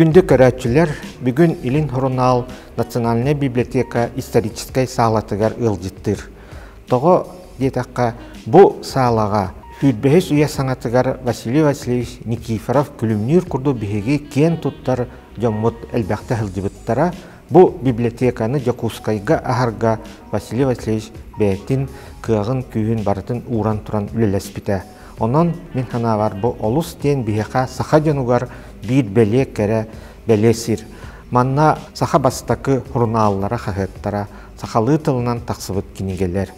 Күндү көрөөччүлэр, бүгүн Илин сурунаал Национальнай библиотека историческай саалатыгар ыалдьыттыыр. Тоҕо диэтэххэ, бу саалаҕа сүүрбэһис үйэ саҥатыгар Василий Васильевич Никифоров күлүмнүүр курдук биһиги киэн туттар дьоммут элбэхтэ сылдьыбыттара. Бу библиотеканы Дьокуускайга аһарга Василий Васильевич бэйэтин кыаҕын-күүһүн барытын ууран туран үлэлэспитэ. Онон, мин санаабар, бу олус диэн биһиэхэ саха дьонугар биир бэлиэ кэрэ бэлиэ сир. Манна саха бастакы сурунааллара, хаһыаттара, сахалыы тылынан тахсыбыт кинигэлэр.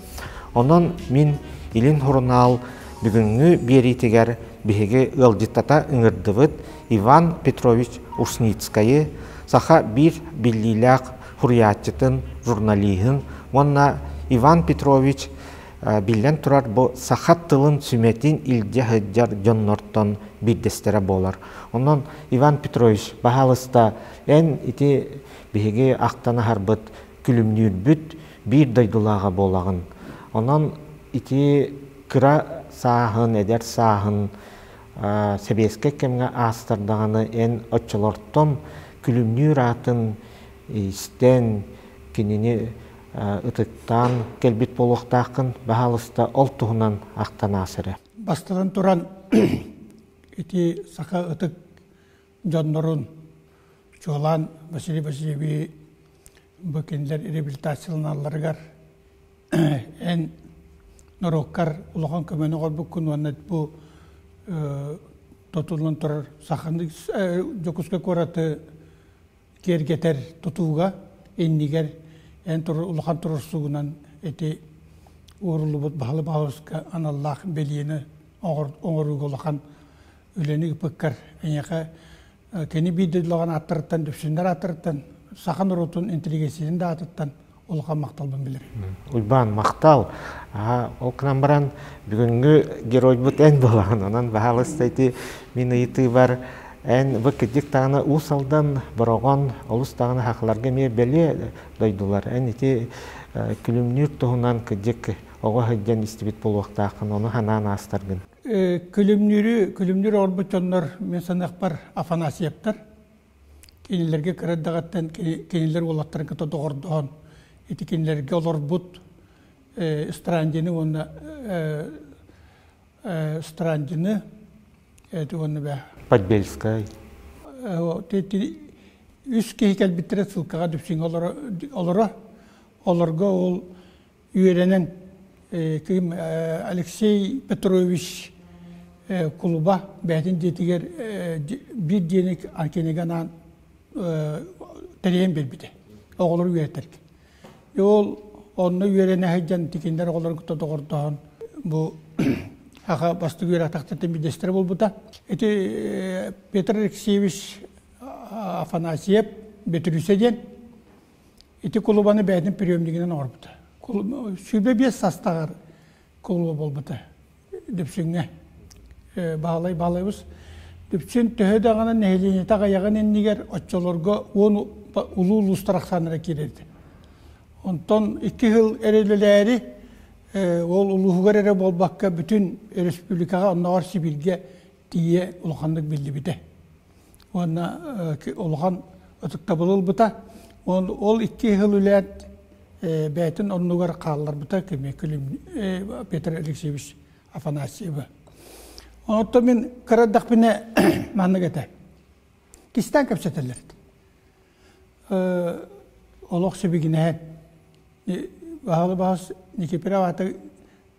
Онон мин Илин сурунаал бүгүҥҥү биэриитигэр биһиги ыалдьыттата ыҥырдыбыт Иван Петрович Ушницкайы, саха биир биллиилээх суруйааччытын, журналиһын уонна Иван Петрович биллэн турар, бу саха тылын сүмэтин илдьэ сылдьар дьоннортон биирдэстэрэ буолар. Онон, Иван Петрович, баһаалыста, эн ити биһиги ахтан аһарбыт күлүмнүүрбүт биир дойдулааҕа буолаҕын. Онон ити кыра сааһын, эдэр сааһын сэбиэскэй кэмҥэ аастар даҕаны эн оччолортон күлүмнүүр аатын истэн, кинини ытыктаан кэлбит буолуохтааххын, баһаалыста ол туһунан ахтан аас эрэ. Бастатан туран, ити саха ытык дьоннорун, чуолаан Василий Васильевич бу кинилэр реабилитацияланалларыгар эн норуоккар улахан көмөнү оҥорбуккун уонна бу тутуллан турар саханы Дьокуускай куораты киэргэтэр тутууга иннигэр эн улахан туруорсуугунан ити ууруллубут Баһылы Баһылыска аналлаах бэлиэни оҥорууга улахан үлэни ыыппыккар эйиэхэ кини биир дойдулаҕын ааттарыттан, дүпсүннэр ааттарыттан, саха норуотун интеллигенциятын да аатыттан улахан махталбын билэрим. Уйбаан, махтал. Ол гынан баран бүгүҥҥү геройбут эн буолаҕын. Онон баһаалыста ити мин ыйытыыбар эн бу кырдьык даҕаны Уус Алдан, Бороҕон олус даҕаны сахаларга эмиэ бэлиэ дойдулар. Эн ити күлүмнүүр туһунан кырдьык оҕо сылдьан истибит буолуохтааххын, ону санаан аастаргын. Күлүмнүүрү, күлүмнүүр оҥорбут дьоннор мин саныахпар Афанасьевтар. Кинилэргэ кыра эрдэҕиттэн кинилэр уолаттарын кытта доҕордоһон ити кинилэргэ олорбут Страндины уонна Страндины эти уонна бэ Подбельскай. Үс киһи кэлбиттэрэ ссылкаҕа Дүпсүҥҥэ олоро. Олорго ол үөрэнэн ким Алексей Петрович кулуба бэйэтин дьиэтигэр биир дьиэни кинигэ анаан тэрийэн биэрбитэ оҕолору үөрэтэргэ. Ол онно үөрэнэ сылдьан тикиннэр оҕолорун кытта доҕордоһон бу аха бастакы үөрэхтэхтэртэн биирдэстэрэ буолбута. Ити Петр Алексеевич Афанасьев Бөтүрүүсэ диэн Ити кулубаны бэйэтин приемнигинэн оҥорбута. 25 састаҕар кулуба буолбута Дүпсүҥҥэ. Баһылай Баһылайбыс Дүпсүн төһө даҕаны нэһилиэнньэтэ аҕыйаҕын иннигэр оччолорго уон улуу улуустар ахсааннара киирэрдэ. Онтон икки сыл эрэ үлэлээри ол улууһугар эрэ буолбакка бүтүн республикаҕа оннооҕор Сибииргэ тиийэ улаханнык биллибитэ. Уонна улахан ытыктабылы ылбыта. Ол икки сыл үлээт бэйэтин оннугар хаалларбыта Петр Алексеевич Афанасьева. Онтон мин кыра эрдэхпинэ маннык этэ. Кистээн кэпсэтэллэр этэ. Олох сибигинэһэн баһылы баһас Никифоров аата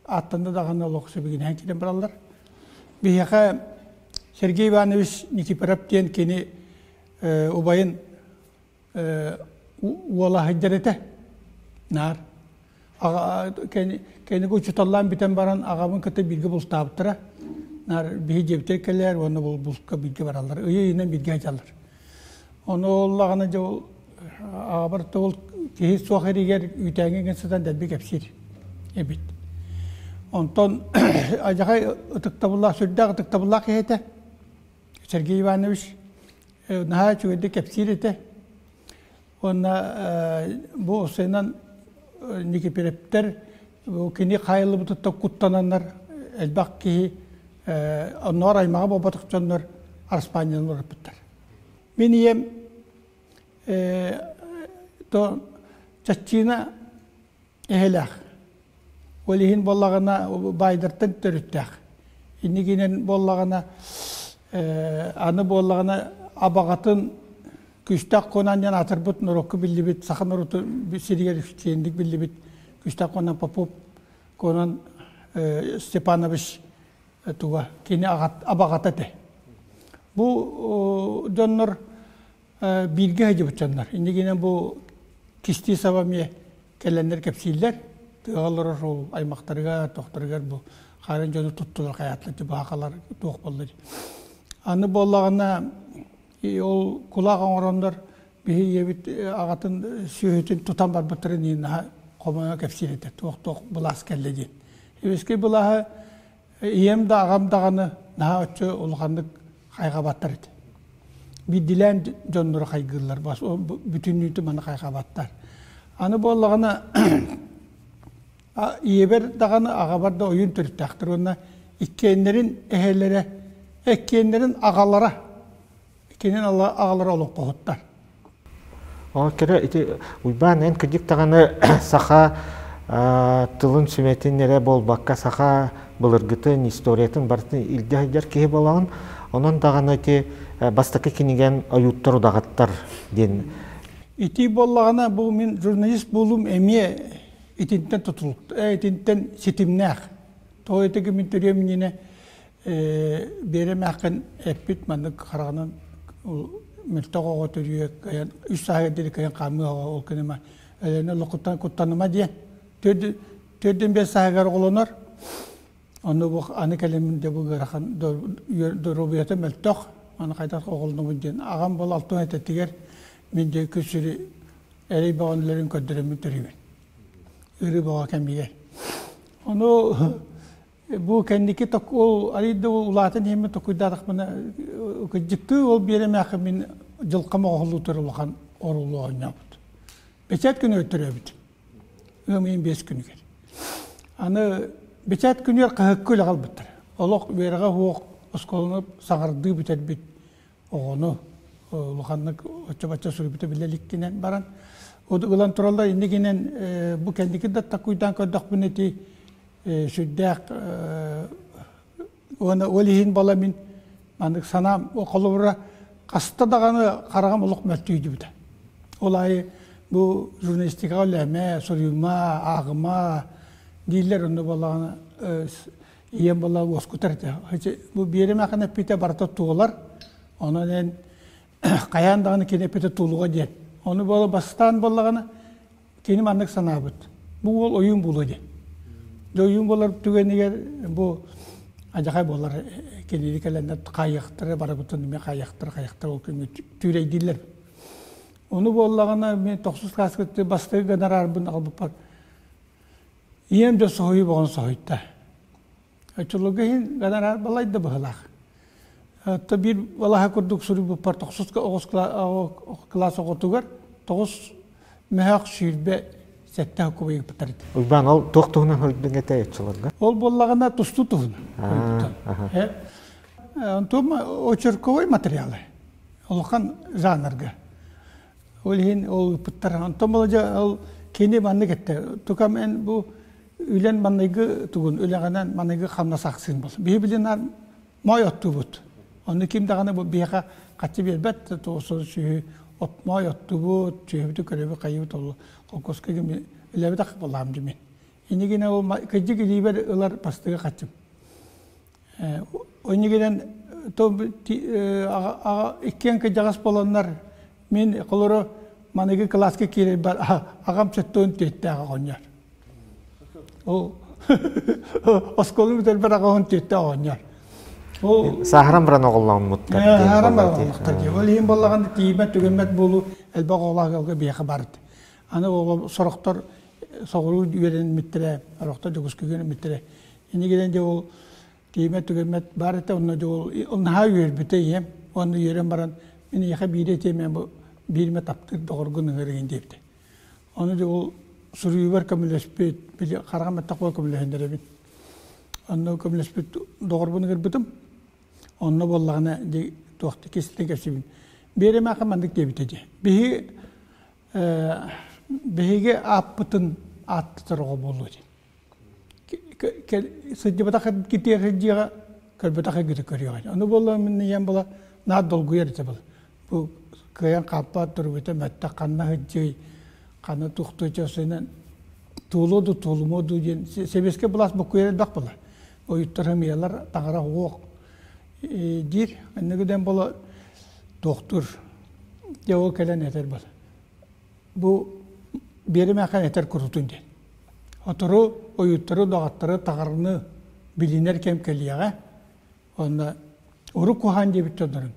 ааттанна даҕаны олох сибигинэһэн киирэн бараллар. Биһиэхэ Сергей Иванович Никифоров диэн кини убайын уола сылдьар этэ. Наар. Кэнниги учууталлаан бүтэн баран аҕабын кытта бииргэ бултаабыттара. Наар биһи дьиэбитигэр кэлээр уонна булка бииргэ бараллар. Ыйы-ыйынан бииргэ сылдьаллар. Ону оллаҕына дьэ ол аҕабар да ол киһи суох эригэр үүтээҥҥэ гын сытан дэлби кэпсиир эбит. Онтон адьахай ытыктабыллаах, сүрдээх ытыктабыллаах киһи этэ. Сергей Иванович наһаа үчүгэйдик кэпсиир этэ. Уонна бу усуйунан Никипирептэр кини хаайыллыбытыттан куттананнар элбэх киһи оннооҕор аймаҕа буолбатах дьоннор араспаанньаны уларыппыттар. Мин ийэм то чаччыына эһэлээх. Ол иһин буоллаҕына баайдартан төрүттээх. Иннигинэн буоллаҕына аны буоллаҕына абаҕатын Күстээх Куонаан диэн аатырбыт норуокка биллибит, саха норуотун сиригэр киэҥник биллибит Күстээх Куонаан Попов Конан Степанович туга кини абаҕата этэ. Бу дьоннор бииргэ сылдьыбыт дьоннор. Иннигинэн бу кистии саба эмиэ кэлэннэр кэпсииллэр. Тыаҕа олорор ол аймахтарыгар, тохторугар бу хаарын дьону туттулар хайаатылар, баахалар туох буолла. Аны буоллаҕына ол кулаах оҥороннор биһи ийэбит аҕатын сүөһүтүн тутан барбыттарын иһин наһаа хомойо кэпсиир этэ туох-туох былаас кэллэ диэн. Сэбиэскэй былааһы ийэм да аҕам даҕаны наһаа оччо улаханнык хайҕабаттар этэ. Биирдилээн дьоннору хайгыыллар, бүтүннүүтүн маны хайҕабаттар. Аны буоллаҕына ийэбэр даҕаны аҕабар да ойуун төрүттээхтэр уонна иккиэннэрин эһэлэрэ, иккиэннэрин аҕалара Кинин аҕалара олоҥхоһуттар. Ол кэрэ ити Уйбаан эн кырдьык даҕаны саха тылын сүмэтин эрэ буолбакка саха былыргытын, историятын барытын илдьэ сылдьар киһи буолаҕын. Онон даҕаны ити бастакы кинигэн ойууттар удаҕаттар диэн. Ити буоллаҕына бу мин журналист буолуум эмиэ итинтэн тутулук, итинтэн ситимнээх. Тоҕо ити мин төрүөм иннинэ Биэрэ эмээххин эппит маннык хараҕынан мөлтөх оҕо төрүө кыайан үс сааһыгар диэри кыайан хаамыа ол кыныма өлөнө олоххуттан куттаныма диэн төрдүн биэс сааһыгар оҕолонор ону бу аны кэлэммин дьэ бу ыарахан доруобуйата мөлтөх аны хайдах оҕолонобун диэн аҕам бол алтын этэтигэр мин дьэ күсүрү эрэй бөҕөнүлэрин көрдөрөммүн төрүүбүн ыарыы бөҕө кэмигэр ону Бу кэнники ол арыый да улаатан иһэммин токуйдаатахпына кырдьыктыы ол биэрэмээххэ мин дьылҕам оҕоһуллуутар улахан оруолу оонньообут. Бэчээт күнүгэр төрөөбүтүм. Ыам ыйын биэс күнүгэр. Аны бэчээт күнүгэр хаһыакка үлэҕэ ылбыттар. Олох үөрэҕэ суох оскуоланы саҥардыы бүтэрбит оҕону улаханнык оччо-бачча суруйбута биллэ иликкинэн баран ылан тураллар инникинэн бу кэнники да такуйдаан көрдөхпүнэ ити сүрдээх уонна ол иһин бала мин маннык санаам холобура хаста даҕаны хараҕым олох мөлтүйдүбүтэ. Ол аайы бу журналистикаҕа үлээмэ, суруйума, ааҕыма дииллэр онно буоллаҕына ийэм буолла уоскутар этэ. Бу биэримэхин эппитэ барыта туолар. Онон эн хайаан даҕаны кини эппитэ туолуга диэн. Ону буола бастаан буоллаҕына Кини маннык санаабыт. Бу уол ойуун буолуо диэн. Дьэ ойуун буолар түгэнигэр бу адьахай буолар кинини кэлэннэр хаайыахтара барыбытын эмиэ хаайыахтара хайыахтара ол күҥҥэ түүрэйдииллэр. Ону буоллаҕына мен тохсус кылааска бастакы гонорарбын албыппар ийэм да соһуйу боҕон соһуйда. Оччолорго иһин гонорар балай да быһылаах. То биир балаһа курдук суруйбуппар тохсус оҕус кылаас оҕотугар тоҕус мөһөөх сүүрбэ сэттэ кубай ыыппыттар этэ. Уйбаан ол туох туһунан суруйдуҥ этэй оччолорго? Ол буоллаҕына тустуу туһунан суруйбуттар. Онтум очерковой материалы улахан жанрга. Ол иһин ол ыыппыттар. Онтон була ол кини маннык этте. Тукам эн бу үлэн манныгы тугун үлэҕинэн манныгы хамнас ахсыын бол. Биһи билин моой оттуубут. Ону ким даҕаны бу биһиэхэ хаччы биэрбэт туосу сүһү от моой оттуубут, сүһүбүтү көрөбүт хайыбыт ол холкуоска үлэбит болаам димин. Инигинэ ол кыдьык илиибэр ылар бастыгы хаччым. Оннигинэн иккиэн кыдьаҕас болоннор мин холоро маныгы кылааска киирэрбэр аҕам сөттөөн түөттээх оҕонньор. Ол оскуоланы бүтэрбэр аҕам түөттээх оҕонньор. Ол сааһыран баран оҕоломмуттар. Сааһыран баран оҕоломмуттар дии. Ол иһин буоллаҕына тиийбэт түгэммэт буолуу элбэх оҕолоох ыалга биһиэхэ барыт. Аны оҕо сорохтор соҕуруу үөрэммиттэрэ, сорохтор Дьокуускайга үөрэммиттэрэ. Иннигинэн дьэ ол тиийбэт түгэммэт баар этэ, онно дьэ ол наһаа үөрбүтэ ийэм. Уонна үөрэн баран мин эйиэхэ биири этиэм бу биирмэ таптыыр доҕоргун ыҥырыгын диэбитэ. Ону дьэ ол суруйуубар көмөлөспүт, били хараҕым баттах буола көмөлөһүннэрэбин. Онно көмөлөспүт доҕорбун ыҥырбытым. Онно буоллаҕына дьэ туох кистэлэҥ кэпсиибин. Биэримээхэ маннык диэбитэ дии. Биһи биһиги ааппытын ааттатар оҕо буолуо диэн. Сылдьыбатах китиэх дьиэҕэ көрбөтөх эргитэ көрүөҕэ. Ону буолла мин ийэм була наар долгуйар этэ була. Бу кыайан хааппаат турбута мөттөх ханна сылдьыай, ханна тухтуй чосунан туолуо ду туолумуо ду диэн сэбиэскэй былаас буккуйар элбэх була. Ойуттар хымыйалар таҥара уох диир. Иннигиден була туохтур. Дьэ ол кэлэн этэр була. Бу биэримээххин этэр курутун диэн. Отору ойуттары, доҕоттору, таҕарны билинэр кэм кэлиэҕэ. Онно урук куһаан диэбит дьоннорун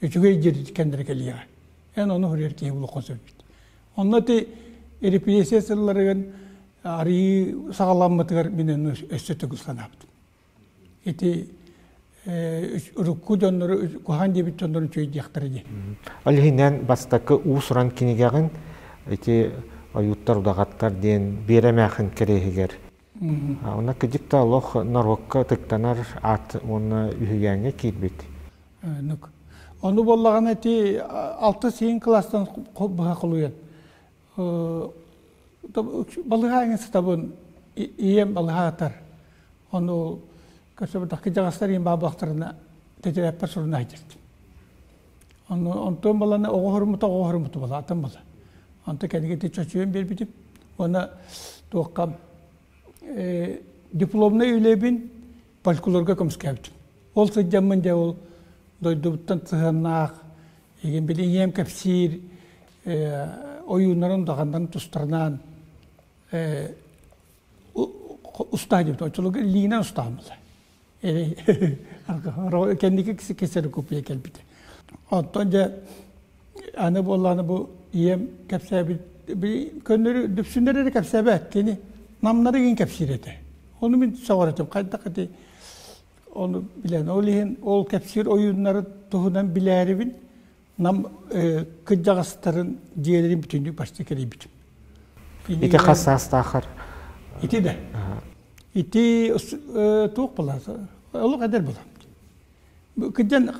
үчүгэй диэри кэннэрэ кэлиэҕэ. Эн ону суруйар киһи булуоххун сөп эбит. Онно ити репрессия сылларыгар арыйыы саҕаламмытыгар мин ону өссө төгүл санаабытым. Ити урукку дьоннору куһаҕан диэбит дьоннору үчүгэй диэхтэрэ дии. Ол иһинэн бастакы уус-уран кинигэҕин ити ойууттар удаҕаттар диэн Биэрэ эмээхин кэриэһигэр. Онно кыдьык да олох норуокка ытыктанар аат уонна үһүйээҥҥэ киирбит. Ону буоллаҕына ити алта сиин кылаастан быһа холуйан балыһа эҥин сытабын ийэм балыһаатар ону көрсөбөтөх кыдьаҕастар ийэм баабахтарына тэтэрээппэр суруна сылдьыбытым ону онтон баланы оҕо хорумута оҕо хорумута була атын була онто кэнники чочуйан биэрбитим уонна туохха дипломнай үлэбин фольклорга көмүскээбитим ол сылдьаммын дьэ ол дойдубуттан сыһыаннаах Игин били ийэм кэпсиир ойууннарын даҕаннарын тустарынан устаа диэбит. Оччолорго илиинэн устааммыта. Кэнники ксерокопия кэлбитэ. Оттон дьэ аны буоллаҕына бу ийэм кэпсээбит көннөрү дүпсүннэр эрэ кэпсээбэт кини намнары игин кэпсиир этэ. Ону мин сөҕөр этим. Хайдах ити Ону билэн, ол иһин ол кэпсиир ойууннары туһунан билээрибин Нам кырдьаҕастарын дьиэлэрин бүтүннүү почти кэрийбитим. Ити хас саастаахар? Ити да. Ити туох була? Олох эдэр була. Кырдьан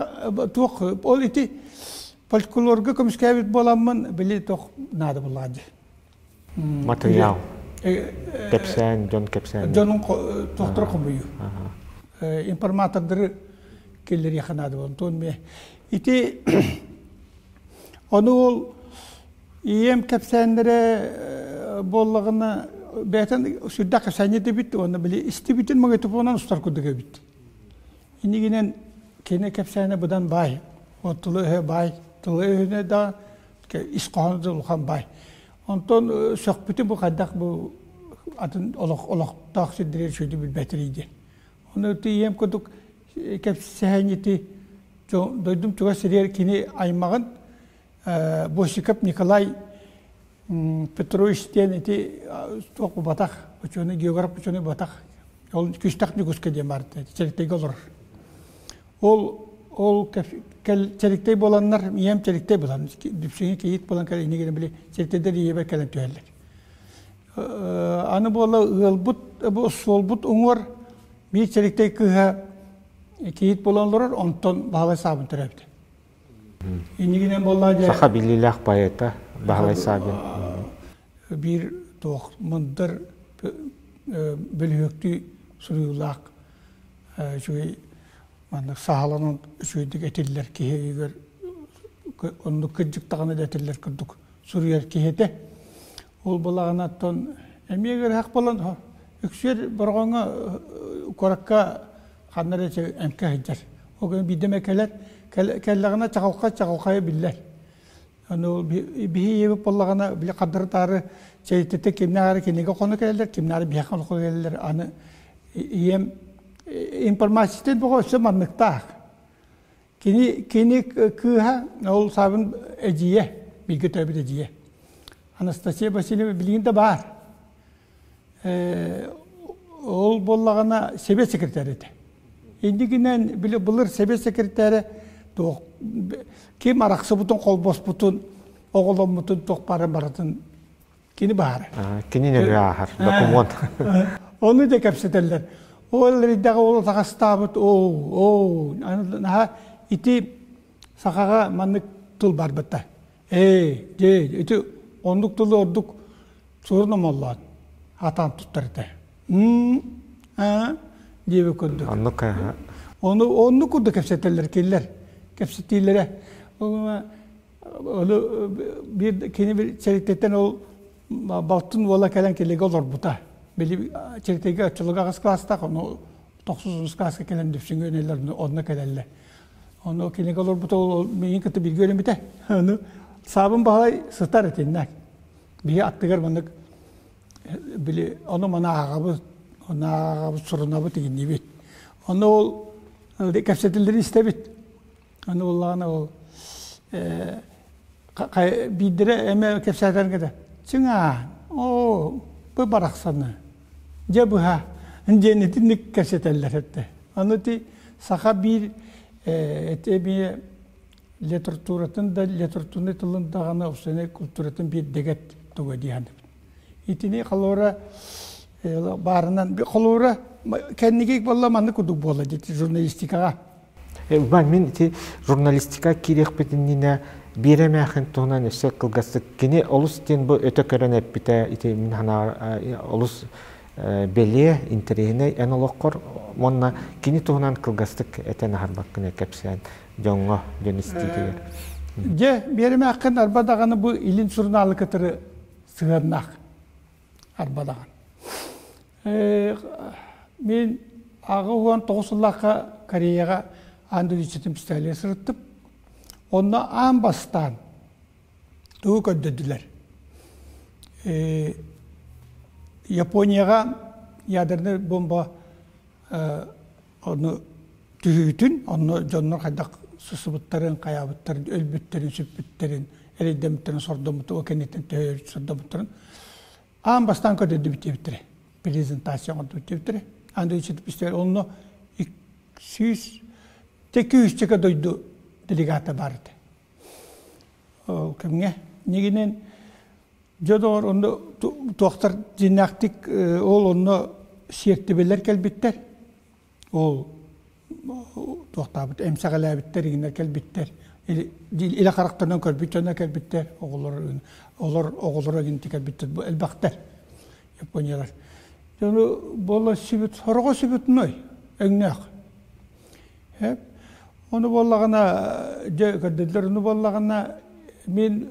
туох ол ити фольклорга көмүскээбит буоламмын били туох наада буллаҕа дии. Матырыйаал. Кэпсээн, дьон кэпсээн. Дьонун тохтор хомуйуу. Информатордары киллэриэхэ наада буолан. Ме ити ону ол ийэм кэпсээннэрэ буоллаҕына бэйэтин сүрдээх кэпсээнньит эбит уонна били истибитин магнитофонунан устар курдук эбит. Инигинэн кини кэпсээнэ быдан баай. От тылы-өһө баай. Тылы-өһүнэ да ис хоһооно да улахан баай. Онтон сөхпүтүм бу хайдах бу атын олох олохтоох сирдэри үчүгэйдик билбэтирий диэн. Ону ийэм курдук кэпсэһэнньити дойдум чугас сиригэр кини аймаҕын Босиков Николай Петрович диэн ити туох батах учуонай географ учуонай батах ол Күстэх Ньукуска диэн баар Чэриктэйгэ олорор. Ол ол чэриктэй буоланнар, ийэм чэриктэй буолан, дүпсүҥэ кийиит буолан кэлэн иннигинэ били чэриктейдэр ийэбэр кэлэн түһэллэр. Аны буола ыалбыт, бу суолбут уҥуор биир чэриктэй кыыһа кийиит буолан олорор, онтон Баһылай Саабын төрөөбүтэ. Иннигинэн буоллаа дьэ... Саха биллиилээх поэта Баһылай Саабин. Биир туох мындыр бөлүһүөктүү суруйуулаах үчүгэй маннык саһаланан үчүгэйдик этиллэр киһи өйүгэр оннук кырдьык даҕаны да этиллэр курдук суруйар киһи этэ. Ол былаҕынаттан эмиэ ыарыһах буолан үксүөр Бороҕоҥҥо куоракка ханна эрэ эмкэ сылдьар. Ол гынан биирдэ эмэ кэлэр, кэллэҕинэ чаҕылхай чаҕылхайа биллэр. Аны биһи ийэбит буоллаҕына били хардары-таары чэйититэ кимнээх эрэ кинигэ хоно кэлэллэр, кимнээх эрэ биһиэхэ хоно кэлэллэр. Аны ийэм информациятын бөҕө өссө манныктаах. Кини кини кыыһа ол саабын эдьиийэ, бииргэ төрөөбүт эдьиийэ. Анастасия Васильева билигин да баар. Ол буоллаҕына сэбиэт секретарь этэ. Иннигинэн били былыр сэбиэт секретарэ туох ким арахсыбытын, холбоспутун, оҕоломмутун туох баарын барытын кини баара. Кини нөҥүө ааһар докумуон. Ону да кэпсэтэллэр. Ол эрдэҕэ ол атаҕастаабыт оо оо наһаа ити сахаҕа маннык тыл барбыта. Ээ, дьэ, ити оннук тылы ордук суорун омоллоон атаан туттар этэ. М а диэбит курдук. Оннук Ону оннук курдук кэпсэтэллэр кинилэр. Кэпсэтиилэрэ. Ону биир кини чэриктэттэн ол балтын уола кэлэн килигэ олорбута. Били чэриктэйгэ оччолорго аҕыс класстаах, ону тохсус класска кэлэн дүпсүҥҥэ үнэллэр, онно кэлэллэр. Ону кинигэ олорбута ол миигин кытта бииргэ үөрэммитэ. Ону Саабын Баһылай сытар итиннэ. Биһи аттыгар маннык били ону маны ааҕабыт, ону ааҕабыт, сурунабыт игиннибит. Ону ол кэпсэтиллэри истэбит. Ону буоллаҕына ол биирдэрэ эмэ кэпсээтэн кэтэ чыҥаа оо бу барахсаны дьэ быһа диэн итинник кэпсэтэллэр этэ. Аны ити саха биир эти эмиэ литературатын да литературнай тылын даҕаны общественнай культуратын биир дэгэт туга дии саныыбын. Итини холобура баарынан холобура кэнники буолла маннык курдук буолла дии журналистикаҕа. Уйбаан, мин ити журналистика киириэхпит иннинэ Биэрэ эмээхин туһунан өссө кылгастык кини олус диэн бу өтө көрөн эппитэ ити мин санаабар олус бэлиэ, интэриэһинэй эн олоххор уонна кини туһунан кылгастык этэн аһарбаккын кэпсээн дьоҥҥо дьон истиитигэр. Дьэ, Биэрэ эмээххин арба даҕаны бу Илин сурунаалы кытары сыһыаннаах арба даҕаны. Мин 89 сыллаахха Кореяҕа аан дойду пистолет сырыттым. Онно аан бастаан тугу көрдөрдүлэр? Японияҕа ядернай бомба ону түһүүтүн, онно дьоннор хайдах сысыбыттарын, хайаабыттарын, өлбүттэрин, сүппүттэрин, эрэйдэммиттэрин, сордоммуттарын, ол кэнниттэн төһө сордоммуттарын аан бастаан көрдөрдүбүт диэбиттэрэ. Презентация оҥордубут диэбиттэрэ. Аан дойду пистолет онно 100 күүсчэкэ дойду делегата баар этэ. Ол кэмҥэ нигинен дьэ доҕор онно туохтар дьиннээхтик ол онно сиэртибэлэр кэлбиттэр. Ол туохтаабыт эмсэҕэлээбиттэр игиннэр кэлбиттэр. Илэ харахтарынан көрбүт дьоно кэлбиттэр, оҕолор олор оҕолоро игинти кэлбиттэр бу элбэхтэр япониялар. Дьону буола сүбүт сороҕо сүбүтной өҥнөөх. Ону буоллаҕына дьэ көрдөрдүлэр ону буоллаҕына мин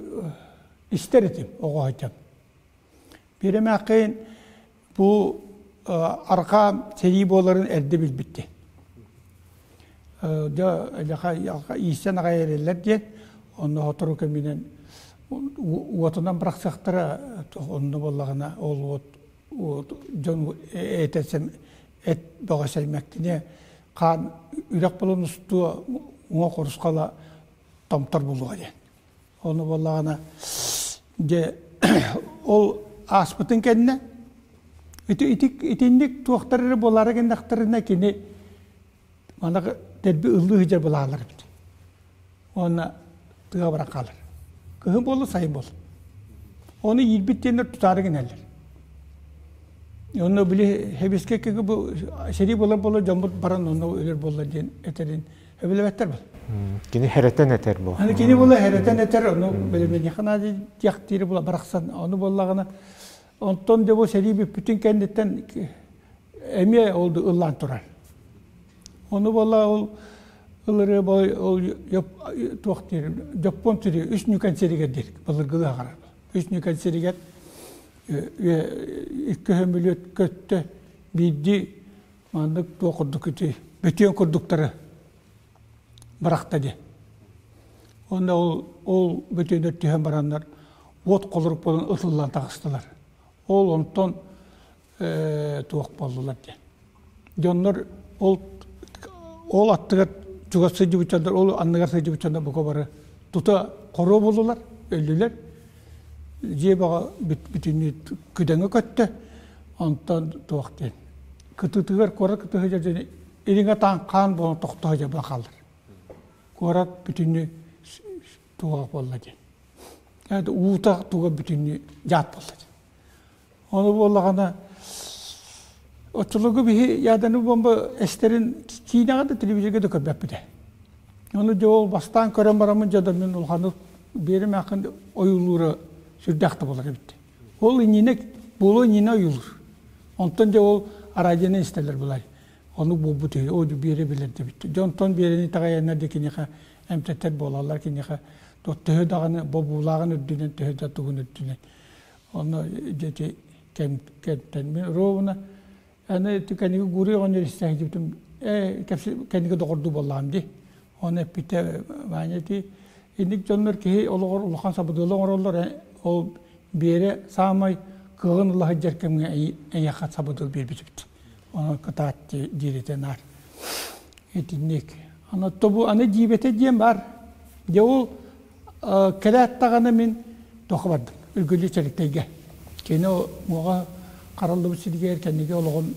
истэр этим оҕо сылдьан. Биир эмээххин бу арҕаа сэрии буоларын эрдэ билбиттин. Дьэ ииссэн аҕай эрэллэр диэн онно сотору кэминэн уотунан бырахсыахтара онно буоллаҕына ол уот дьон этэ эт бөҕө сэлмэктине хаан үрэх булан устуо уҥа хорусхала томтор булуо диэн. Ону буоллаҕына дьэ ол ааспытын кэннэ ити ити итинник туохтар эрэ буолаары гыннахтарына кини манна дэлби ыллыы сылдьар былаалар эбит. Уонна тыа баран хаалар. Кыһын буолла, сайын буолла. Ону иирбит диэннэр тутаары гынэллэр. Онно били хэбискэ бу сэрии буолар буолла дьоммут баран онно өлөр буолла диэн этэрин сөбүлэбэттэр был. Кини хэрэтэн этэр бу. Аны кини була хэрэтэн этэр, ону билимиэхэ наада диэхтиири була барахсан. Ону буоллаҕына онтон дьэ бу сэрии бүппүтүн кэнниттэн эмиэ ол ыллаан турар. Ону буолла ол ылырыы бой ол туох диир Дьоппуон сири үс ньүкэн сиригэр диир былыргылыы аҕарар. Үс ньүкэн сиригэр икки сөмөлүөт көттө биирдии маннык туох курдук ити бөтүөн курдуктары бырахта диэн. Уонна ол ол бөтүөннэр түһэн бараннар уот холорук буолан ытыллан таҕыстылар. Ол онтон туох буоллулар диэн. Дьоннор ол ол аттыгар чугас сылдьыбыт дьоннор, ол анныгар сылдьыбыт дьоннор бука бары тута хоруо буоллулар, өллүлэр. Дьиэ бөҕө бүтүннүү күдэҥэ көттө. Онтон туох диэн. Кытыытыгар куорат кытыһы дьон илиҥэ таан хаан буолан тохтоо дьэ хаалар. Куорат бүтүннүү туга буолла диэн. Уута туга бүтүннүү дьаат буолла диэн. Ону буоллаҕына оччолорго биһи ядерный бомба эстэрин киинэҕэ да телевизорга да көрбөппүт ээ. Ону дьэ ол бастаан көрөн бараммын дьэ да мин улаханнык биэрим аахын ойуулуура сүрдээх да буолар эбит. Ол иннинэ буолуо иннинэ ойуулуур. Онтон дьэ ол араадьыйаны истэллэр былай. Оннук буолбут үһү. Оо биэрэ билэр дебит. Дьэ онтон биэрэни итэҕэйэннэр да киниэхэ эмтэтэр буолаллар киниэхэ төһө даҕаны бобуулааҕын үрдүнэн төһө да тугун үрдүнэн. Онно дьэ ити кэм кэмтэн мин ровно аны ити кэнниги Гурий оҕонньор истэ сылдьыбытым ээ кэнниги доҕордуу буоллаҕым дии. Оны эппитэ Ваня ити инник дьоннор киһи олоҕор улахан сабыдыалы оҥороллор ол Биэрэ саамай кыаҕын ыла сылдьар кэмҥэ эйиэхэ сабыдыал биэрбит эбит. Онон кытаат дииритэ наар. Итинник. Аны тобу аны дьиибэтэ диэн баар. Дьэ ол кэлээт даҕаны мин тоха бардым. Үргүлдьү Чэриктэйгэ. Кини уоҕа хараллыбыт сиригэр кэнниги олоҕун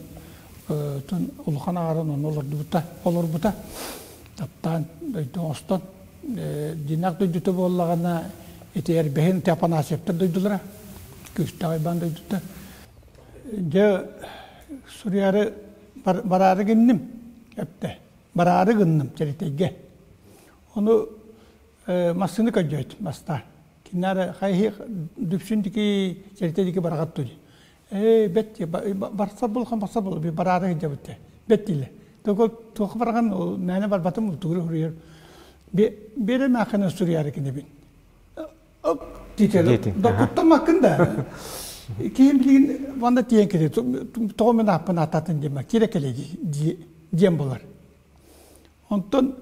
улахан аҕарын онно олордубута, олорбута. Таптаан дойду оҥостон дьиҥнээх дойдута буоллаҕына ити Эрбэһин Афанасьевтар дойдулара, Күүстээх Уйбаан дойдута. Дьэ суруйаары бараары гынным эптэ. Бараары гынным Чэриктэйгэ. Ону массыына көрдөөтүм бастаан. Кинилэр хайы Дүпсүн дики Чэриктэй дики бараҕат дуо Ээ, бэт барса булхан барса бул би бараары сылдьабыт бэт дииллэр. Только туох бараҕан ол мээнэ барбатым тугу суруйар. Биэрэ маахына суруйаары кинибин. Диэтин. Докуттамаккын да. Киһим билигин ванда тиийэн кэлэ тоҕо мин ааппын ааттаатын диэмэ киирэ кэлэ диэн булар. Онтон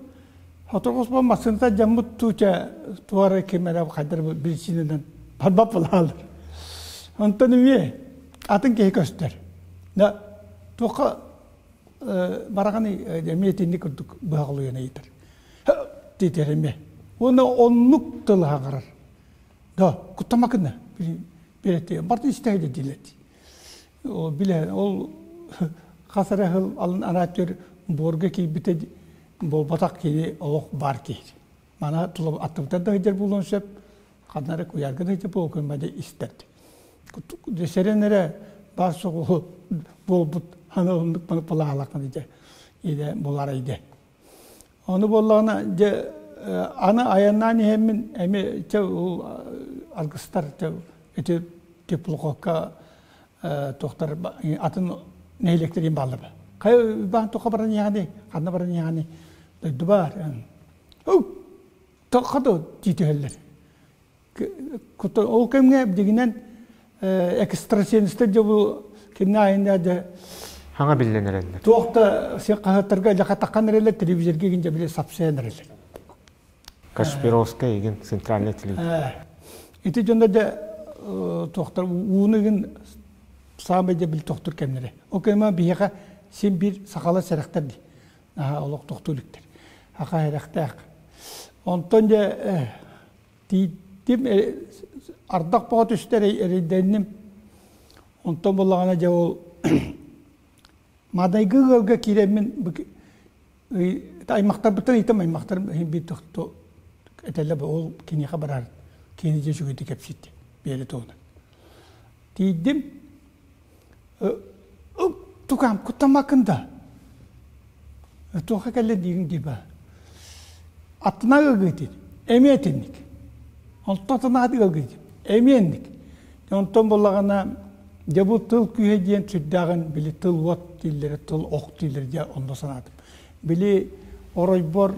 Хотоҕоспо массыыната дьаммыт тууча туора ким эрэ хайдар биричиинэнэн барбат буолаалар. Онтон эмиэ атын киһи көстөр. Да туохха бараҕаны эмиэ итинник курдук быһаҕалыйан ыйытар. Диэтэр эмиэ. Уонна оннук тыл аһаҕарар. Да, куттамакына бирэти барты истэһэ диилэр. Ол билэ ол хас эрэ сыл алын араатыр буорга киирбитэ буолбатах киһи олох баар киһи. Мана тула аттыбытар да сылдьар буолуон сөп, ханна эрэ куйаарга да сылдьар буолуон көмөдө истэрди. Сэрэн эрэ баар соҕуһу буолбут аны оннук маны палаалаххын дьэ идэ булар идэ. Ону буоллаҕына дьэ аны айаннаан иһэммин эмиэ чэ ол аргыстар ити теплоходка туохтар атын нэһилиэктэрин бааллар. Хайа баан туха баран иһэҕиний? Ханна баран иһэҕиний? Дойду баар. Тоққа да тиитиһэллэр. Ол кэмҥэ дигинэн экстрасенстэр дьэ бу кимнэ айында дьэ Хаҥа биллэн эрэллэр. Туох да сир хаһыаттарга дьахатаххан эрэллэр, телевизорга игин дьэ били сапсыйан эрэллэр. Кашпировская игин центральный телевизор. Ити дьоно дьэ туохтар ууну игин саамай дьэ били тохтур кэмнэрэ. Ол кэмэ биһиэхэ син биир сахалар сэрэхтэр дии. Наһаа олох тохтуу иликтэр. Аха сэрэхтээх. Онтон дьэ Тиийдим, ардах бөҕө түстэ эрэйдэнним. Онтон буллаҕына дьэ ол Маадайгы ыалга киирэммин аймахтарбыттан ыйтам аймахтарым иһин биир тохто этэллэр ол киниэхэ барар кини дьэ үчүгэйдик кэпситтэ биэрэ туһунан. Тиийдим тукаам куттамаккын да туохха кэллэ диигин дии ба аттына ыалгыйтын эмиэ итинник онтон атынаат ыалгыйтын эмиэ инник онтон буоллаҕына дьэ бу тыл күүһэ диэн сүрдээҕин били тыл уот дииллэрэ тыл ох дииллэрэ дьэ онно санаатым били оройбор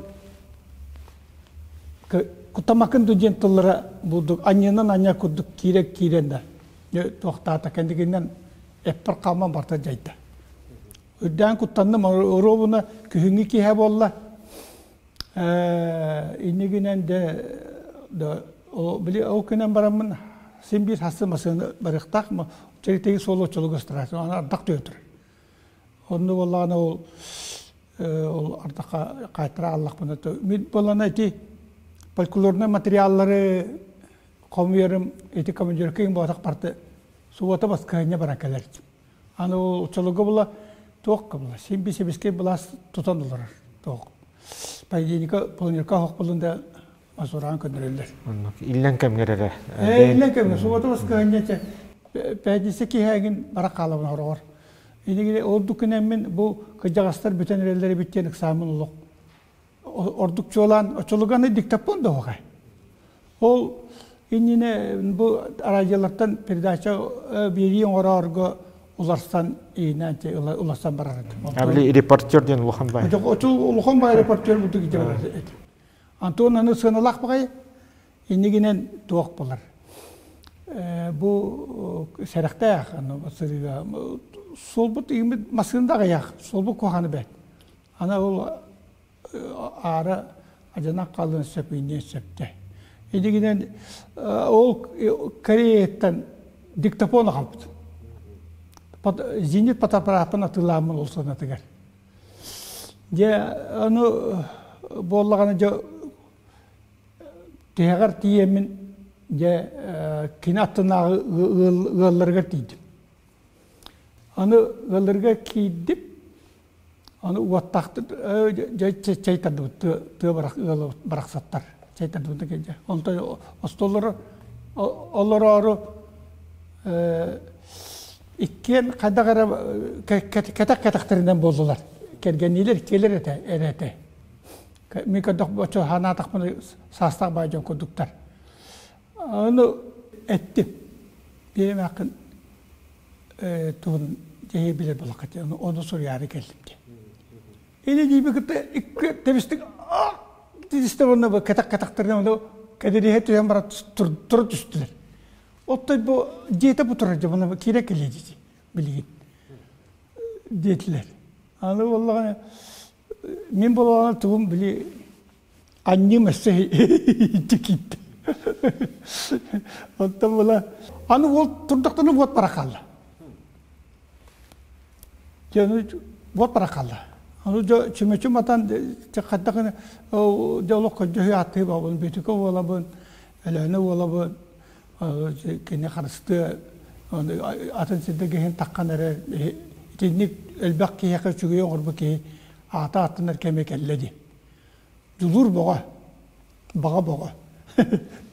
куттамаккын ду диэн тыллара булдук анньынан анньа курдук киирэ киирэн да туохтаата кэннигинэн эппэр хааман барта дьайда. Үрдээн куттанным, оруобуна күһүҥҥү киэһэ буолла. Иннигинэн де били ол күнэн бараммын син биир хассы масыны барыахтаах чэритеги суолу оччолугу ыстараачы аны ардах түһэ турар. Онну буоллаҕына ол ол ардахха хаайтара аллахпына мин буоллана ити фольклорнай материаллары хомуйарым ити командировка буотах барты суббота баскыһанньа баран кэлэр аны ол оччолорго була туох була син би сэбискэй былаас тутан олорор туох понедельника планерка оһох булун да масураан көннөрөллөр оннук иллэн кэмҥэр эрэ иллэн кэмҥэ суббота баскыһанньа пятница киэһээгин бара хаалабын хороҕор инигини ордук күнэммин бу кырдьаҕастар бүтэн эрэллэр эбит диэн ыксааммын олох. Ордук чуолаан оччолуганы диктофон да оһоҕай. Ол иннинэ бу радиолартан передача биэрии оҥороорго уларсан иинээн уларсан барар этим. Абли репортер диэн улахан бай. Улахан бай репортер бутук ити барар этим. Антон аны сыаналаах баҕайы иннигинэн туох болар. Бу сэрэхтээх сырыыга суолбут иимит массыында аҕыйах, суолбут куһаҕаны бэрт. Аны ол аара адьанах хаалыан сөп, иниэн сөптө. Инигинэн ол Кореяттан диктофон аҕалбыт. Зенит фотоаппарааппын атыылааммын ол санатыгар. Дьэ, ону буоллаҕына дьэ тиһэҕэр тиийэммин дьэ кини аттынааҕы ыалларыгар тиийдим. Аны ыалларыгар киирдим, аны уоттаахтык дьэ чэй тардыбыт тыа барах ыала барахсаттар чэй тардыбыт дьэ. Онтон остуоллары олороору иккиэн хайдах эрэ кэтэх кэтэхтэринэн буоллулар. Кэргэнниилэр иккиэлэр этэ эрэ этэ. Мин көрдөх оччо ханаатахпына саастаах баай дьон курдуктар. Ону эттим. Биэримээххин туһун дьэһиэ билэр буолахха ону суруйаары кэллим диэн. Или дииби кытта икки тэбистик тидистэ уонна кэтэх кэтэхтэринэ ону кэдириһэ түһэн баран тура түстүлэр. Оттой бу дьиэтэ бу турар дьэ киирэ кэлиэ дии билигин диэтилэр. Аны буоллаҕына мин буоллаҕына тугум били анньым өссө киирдэ. Оттон була аны уол турдахтана уот бара хаалла. Дьэ уот бара хаалла. Аны дьэ чүмэчү матан хайдах дьэ олох көрдөһүү ааттыы бабын Бүөтүкэ уолабын, Өлөөнө уолабын кини харыстыа атын сирдэ киһин таххан эрэр итинник элбэх киһиэхэ үчүгэй оҥорбут киһи аата ааттанар кэмэ кэллэ дии. Дьулуур бөҕө, баҕа бөҕө.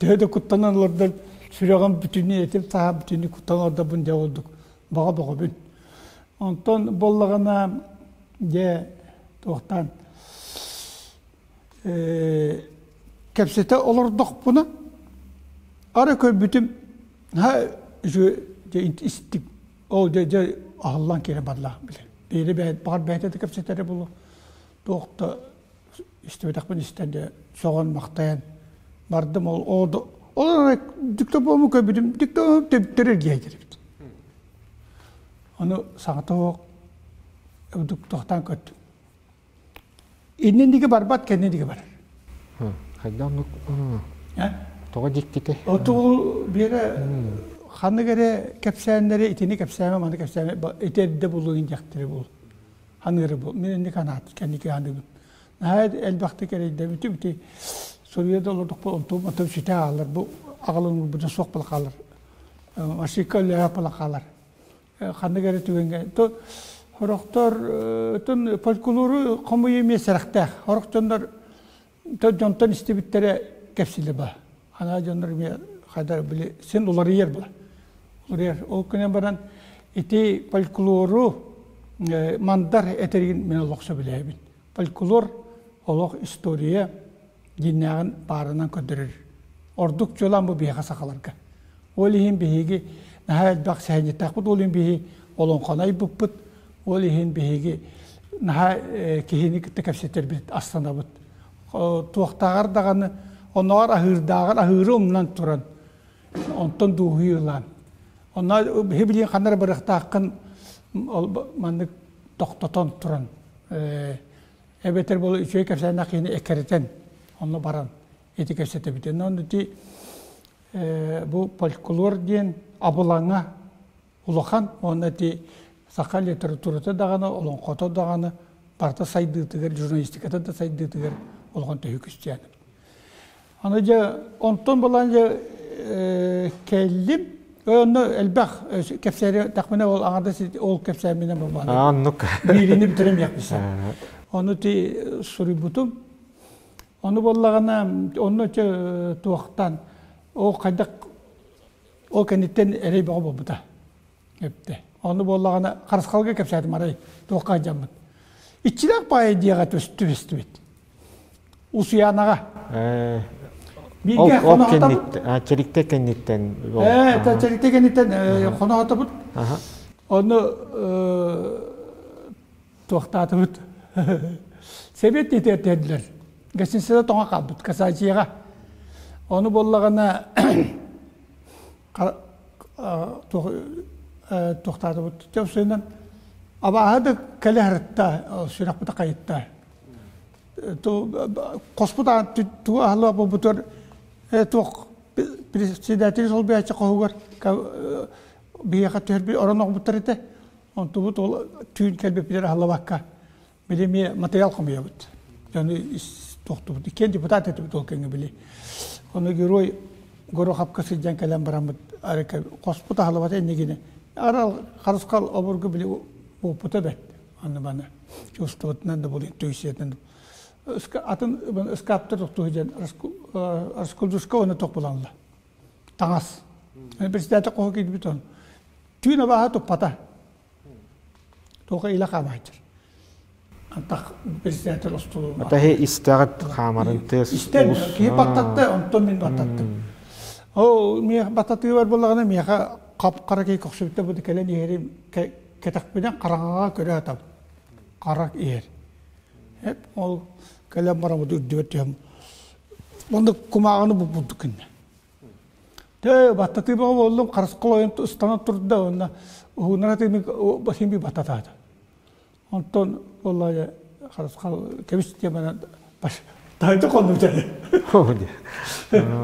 Төһө да куттанан олордор сүрэҕим бүтүннүү этим саһа бүтүннүү куттанан олордорбун дьэ ордук баҕа бөҕөбүн. Онтон буоллаҕына дьэ туохтаан кэпсэтэ олордохпуна ара көрбүтүм наһаа үчүгэй дьэ истиҥ ол дьэ дьэ аһыллан киирэн барлаах билэр биири баҕар бэйэтэ да кэпсэтэрэ буолуо туох да истибэтэхпин истэн дьэ сөҕөн махтайан бардым ол ол ол диктофому көрбүтүм диктофон төптөрө эргийэ эбит ону саҥата суох тохтоон көрдүм Иннин диэки барбат, кэннин диэки барар. Хайда оннук тоҕо дьиктитэ? Отугул биэрэ ханнык эрэ кэпсээннэри итини кэпсээмэ, маны кэпсээмэ ити эрдэ булугун диэхтэри бул. Ханыыры бул. Мин инник анаат кэнники аныыбын. Наһаа элбэхтик эрэйдэбитим ити суруйа да олордохпун онтум отум сүтэ хаалар. Бу аҕалын урбутун суох була хаалар. Машика өлөһө була хаалар. Ханнык эрэ түгэҥҥэ то сорохтор тон фольклору хомуйуу эмиэ сэрэхтээх. Сорох дьоннор дьонтон истибиттэрэ кэпсилэ ба. Анаа дьоннор эмиэ хайдар били син уларыйар була. Уларыйар. Ол гынан баран ити фольклору мандар этэригин мин олох сөбүлээбин. Фольклор олох история дьиннээҕин баарынан көрдөрөр. Ордук чуолаан бу биһиэхэ сахаларга. Ол иһин биһиги наһаа элбэх сэһэнньиттээхпит, ол иһин биһи олоҥхону айбыппыт, ол иһин биһиги наһаа киһини кытта кэпсэтэрбит астанабыт. Туохтааҕар даҕаны оннооҕор аһыырдааҕар аһыыры умнан туран, онтон дуоһуйуу ылаан. Онно биһи билигин ханна эрэ барыахтааххын ол маннык тохтотон туран эбэтэр буола үчүгэй кэпсээннээх киһини эккирэтэн онно баран ити кэпсэтэбит. Онон ити бу фольклор диэн абылаҥа улахан уонна ити саха литературата даҕаны, олоҥхото даҕаны барыта сайдыытыгар, журналистиката да сайдыытыгар улахан төһүү күстээн. Аны дьэ онтон булан дьэ кэллим. Онно элбэх кэпсээри тэхминэ ол аҥардас ол кэпсээминэ буолбаҕына. Оннук. Биирини бүтэрэмиэхпин Ону ти суруйбутум. Ону буоллаҕына онно туохтан ол хайдах ол кэнниттэн эрэй бөҕө буолбута. Эптэ. Ону буоллаҕына харысхалга кэпсээтим арай туохха дьаммыт. Иччилээх баайы диэҕэ түбэстибит. Усуйаанаҕа. Бииргэ хонохотобут. Чэриктэй кэнниттэн. Ээ, чэриктэй кэнниттэн хонохотобут. Ону туохтаатыбыт. Сэбиэт тиэтэрдилэр. Гостиницада тоҥо хаалбыт, Казачьяҕа. Ону буоллаҕына туохтаатыбыт. Чөпсөйүнэн абааһы да кэлэ сырытта, сүрэхпит хайытта. Хоспут тугу аһылыга буолбутугар туох председатель солбуйааччы хоһугар биһиэхэ түһэрбит орон оҕобуттар этэ. Онтубут ол түүн кэлбиппитигэр аһыллыбакка били эмиэ материал хомуйабыт. Дьону тохтубут. Иккиэн депутат этибит ол кэмҥэ били. Ону герой Гороховка сылдьан кэлэн бараммыт хоспут аһылыбата иннигини арал харысхал обургу били буоппута бэрт. Аны баны чувствоватынан да буолуон интуициятынан атын ыскааптар тохтуу диэн раскулдуска уонна тох буланла. Таҥас. Председатель хоһо киирбит он. Түүн абааһы туппата. Тоҕо илэ хаамааччыр. Антах председатель остолу. Атаһы истэҕит хаамарын тыас. Истэн киһи баттатты, онтон мин баттаттым. Ол миэх баттатыыбар буллаҕына миэхэ хап-хара киһи көхсүбүттэ бу кэлэн иһэрим кэтэхпинэн хараҥаҕа көрө сатабын. Хара иһэр. Эп ол кэлэн баран үрдүбэр түһэн Онно кумааҕыны булбуттук кинне. Тэ баттатыы бөҕө буоллум, харысхал ойон ыстанан турда уонна уһунара тыыны басын би баттатаата. Онтон буоллаҕа харысхал кэбис диэн таһырдьа хоннум дьэ.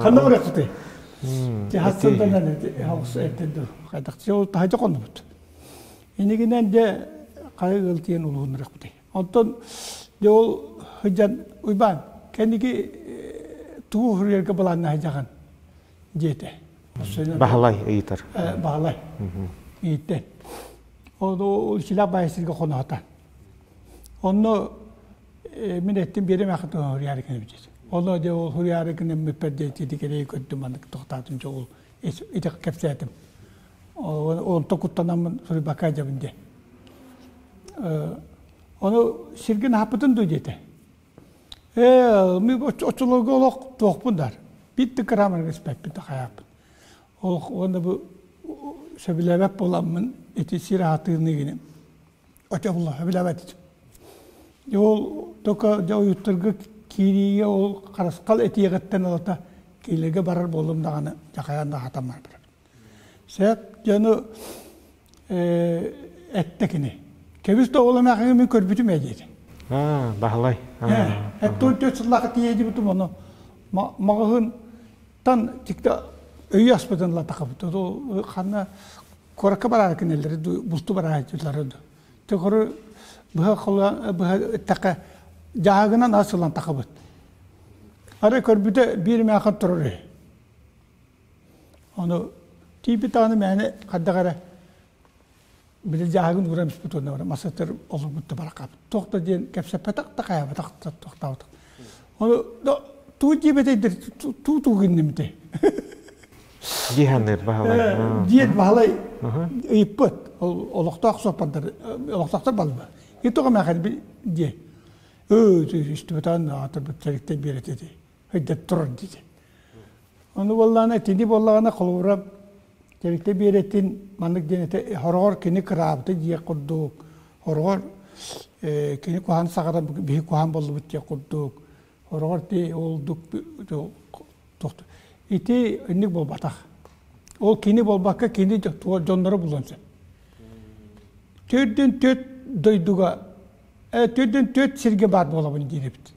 Ханна барыахпытый? Дьэ хассан хаус эрдэн хайдах ол таһырдьа хоннубут. Инигинэн дьэ хайа ыал тиийэн улуһуннарыахпытый. Онтон дьэ ол сылдьан Уйбаан кэнники тугу суруйарга былааннаһыдьаҕын диэтэ. Баһылай ыйытар. Баһылай ыйытта. Ол силэх баайы сиргэ хоноһота. Онно мин эттим биэрим ахытын хуруйаары гына бит. Онно дьэ ол хуруйаары гына мүппэр диэти кэлэй көрдүм маннык тохтаатым дьэ ол ити кэпсээтим. Онто куттанаммын суруйбакка дьабын диэн. Ону сиргин аһаппытын дуу диэтэ. Ээ, ми оччолорго олох туохпун дар. Биир да грамм испэппин да хайааппын. Олох уонна бу сөбүлээбэт буоламмын ити сир аһатыыны гиним. Очо булла сөбүлээбэт этим. Ол только дьэ уйуттарга киириигэ ол харысхал этиэҕиттэн ылата киилэргэ барар буоллум даҕаны дьахайан да аһатан барбытым. Сөп дьону эттэ кини. Кэбис да ол эмээхиҥи мин көрбүтүм ээ диэтэ. Аа, Баһылай. Эттон төрт сыллаахха тиийэ дибитим ону маҕаһыынтан тикте өйү аспытын латахабыт. Ол ханна куоракка бараары кинилэри булту барааччылары ду. Төхөрү быһа холуан быһа эттэххэ дьааһыгынан ас ылан тахабыт. Арай көрбүтэ биир эмээхин турар үһү. Ону тиийбит даҕаны мээнэ хайдах эрэ били дьааһыгын ууран испит уонна баран масатыр олорбут да барахаабыт. Туох да диэн кэпсэппэтэх да хайаабатах да туохтаабатах. Ону туу диэбэтэйдэр туу туу гыннымытай. Дии саныыр Баһылай. Диэн Баһылай ыйыппыт. Олохтоох суоппардар олохтоохтор балба. И тоҕо мэхэр диэ. Өө истибэтэн аатырбыт тэриктэй биэрэтэ өйдөт турар диэтэ. Ону буоллаҕына итини буоллаҕына холобура тэрилтэ биэрэтин маннык диэн этэ хороҕор кини кыраабыта диэх курдук хороҕор кини куһаан саҕата биһи куһаан буоллубут диэх курдук хороҕор ти олдук ити инник буолбатах ол кини буолбакка кини дьонноро булуон сөп төрдүн төрт дойдуга төрдүн төрт сиргэ баар буолабын диир эбит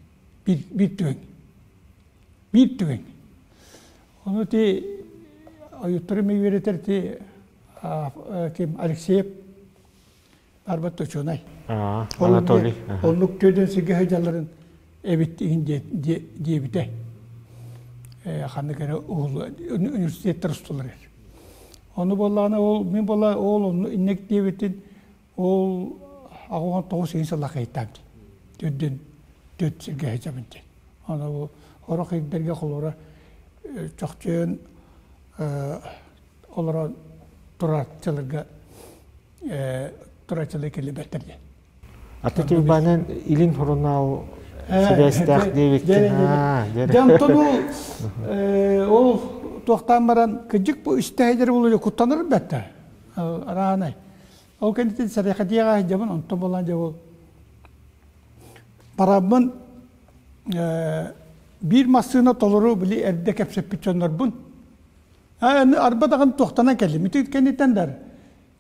биир биир түгэн биир түгэн ону ити ойуттары эмиэ үөрэтэр ити ким Алексеев барбат учуонай Анатолий оннук түөдэн сиргэ сылдьалларын эбит иһин диэбитэ ханнык эрэ университеттар устулар ону буоллаҕына ол мин буолла ол онну инник диэбитин Ол 69 сыл сыллаах Төрдүн төрт сиргэ сылдьабын диэн. Аны бу сорох ирдэргэ холобура чохчойон олорон турааччыларга турааччылар кэлбэттэр диэн. Аты Тюльбанен Илин сурунаал сибээстээх диэбиккин. Дьэ онтон ол ол туохтаан баран кыдьык бу истээйдэр булу куттанар бэтте. Араанай. Ол кэнниттэн сэрэхэдиэҕэ сылдьабын, онтон буолан дьэ ол бараммын биир массыына толору били эрдэ кэпсэппит дьоннорбун арба даҕаны туохтанан кэллим. Ити кэнниттэн да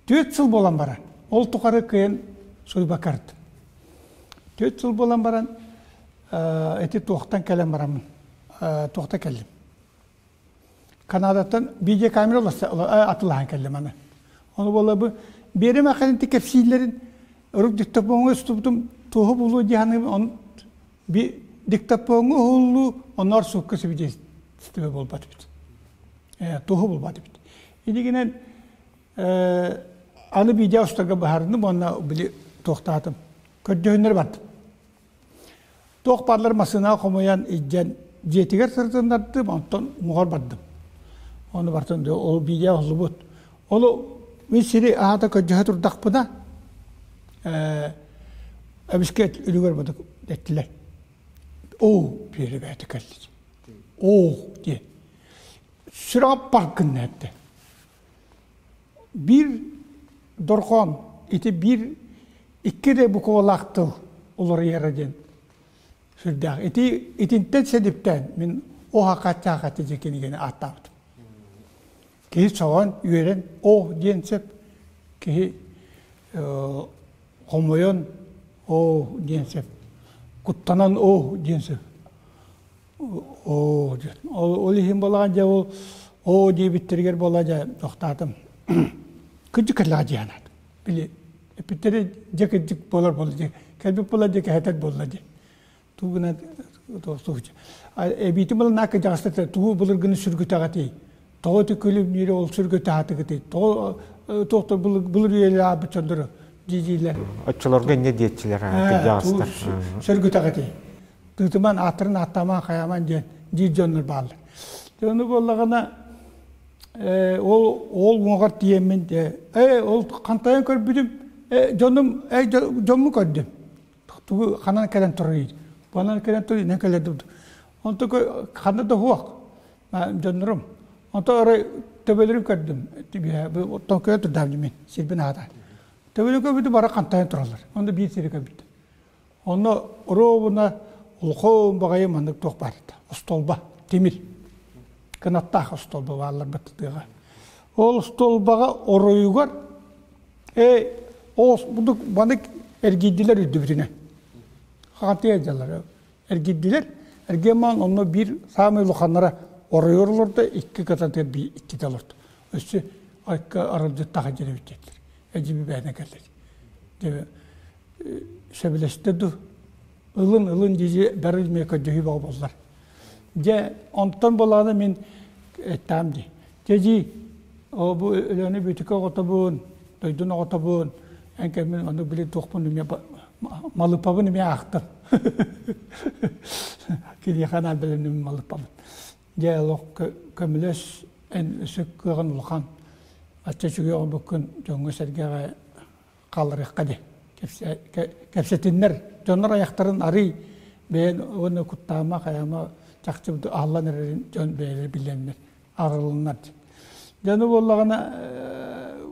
4 сыл буолан баран, ол тухары кыайан суйбаккардым. 4 сыл буолан баран ити туохтан кэлэн бараммын, туохта кэллим. Канадаттан видеокамера атылаһан кэллим аны. Ону буола бу биэрим ахын кэпсииллэрин урут диктофоҥҥа устубутум туоһу булуу дии саныыбын он би диктофоҥҥа уһуллуу онноор суукка свидетельство буолбат эбит. Туоһу булбат эбит. Инигинэн аны видео устарга быһаарынным уонна били туохтаатым. Көрдөһүннэр бардым. Туох бааллар массыынаҕа хомуйан илдьэн дьиэтигэр сырытыннардым, онтон уҥуоҕар бардым. Ону бартын ол видео уһуллубут. Ол мин сири аата көрдөһө турдахпына эмискэ үлүгэр бадык эттилэр. Оо, биэри бэйэтэ кэллит. Оо диэн. Сүрэҕим пар гынна эттэ. Биир дорҕоон ити биир икки эрэ буквалаах тыл уларыйара диэн сүрдээх. Ити итинтэн сэдиптээн мин Оһакачаахати диэн кинигэни ааттаабытым. Киһи соҕон, үөрэн «О» диэн сөп. Киһи хомойон «О» диэн сөп. Куттанан «О» диэн сөп. Оо диэн. Ол, ол иһин буолаҕын дьэ ол оо диэбиттэригэр буола дьэ тохтоотум. Кырдьык кэллэҕэ дии санаатым. Били эппиттэрэ дьэ кырдьык буолар буолла дии. Кэлбит буолла дьэ кэһэтэр буолла дии. Туу гына эбиитин буолан наакка дьаҕастата тугу былыргыны сүргүтэҕитий? Тоҕо ити күлүмнүүрү ол сүргүтэхатыгытый? Тоҕо туохтар былыр үйэлэр аабыт дьоннору дии-диилэр. Оччолорго инньэ диэччилэр кырдьаҕастар. Сүргүтэҕитий? Тыытыман ааттарын ааттаамаан хайааман диэн диир дьоннор бааллар. Дьэ ону буоллаҕына ол ол уҥуоҕар тиийэммин ээ ол хантайан көрбүтүм дьонум ээ дьоммун көрдүм. Тугу ханан кэлэн турарый? Ханан кэлэн турар инэн кэлэр Онтон ханна да суох дьоннорум. Онтон арай төбөлөрүн көрдүм. Оттон көрө турдаам мин сирбин аата. Төбөлөрүн көрбүтүм бары хантайан тураллар. Онно биир сири көрбүттүм. Онно оруобуна улахан баҕайы маннык туох баар этэ. Остуолба, тимир. Кынаттаах остуолба бааллар баттатыаҕа. Ол остуолбаҕа оройугар ээ ол будук банык эргийдилэр үрдүбүтүнэн. Хатыа дьаллар эргийдилэр. Эргиэн маан онно биир саамай улаханнара оройугар олордо, икки кытатыгар биир иккитэ олордо. Өссө айка аралдьыттаах дьэрэбит диэтилэр. Эдьиби бэйэтэ кэллэ. Сөбүлэстэ дуу ылын ылын дии бары эмиэ көрдөһүү бөҕө буоллар. Дьэ онтон буолааны мин эттэҕим дии. Дьэ дии оо бу Өлөөнө Бүөтүкэ оҕотобун, дойдун оҕотобун, эн кэммин ону били туохпун эмиэ малыппабын эмиэ аахтым. Киниэхэ анаан бэлэмнэммит малыппабын. Дьэ олох көмөлөс эн өссө кыаҕын улахан ачча үчүгэй оҥорбуккун дьоҥҥо-сэргэҕэ хаалларыахха дии кэпсэтиннэр дьоннор айахтарын арый бэйэн уонна куттаама хайаама чахчы аһыллан эрэрин дьон бэйэлэрэ билэннэр арылыннар дьону буоллаҕына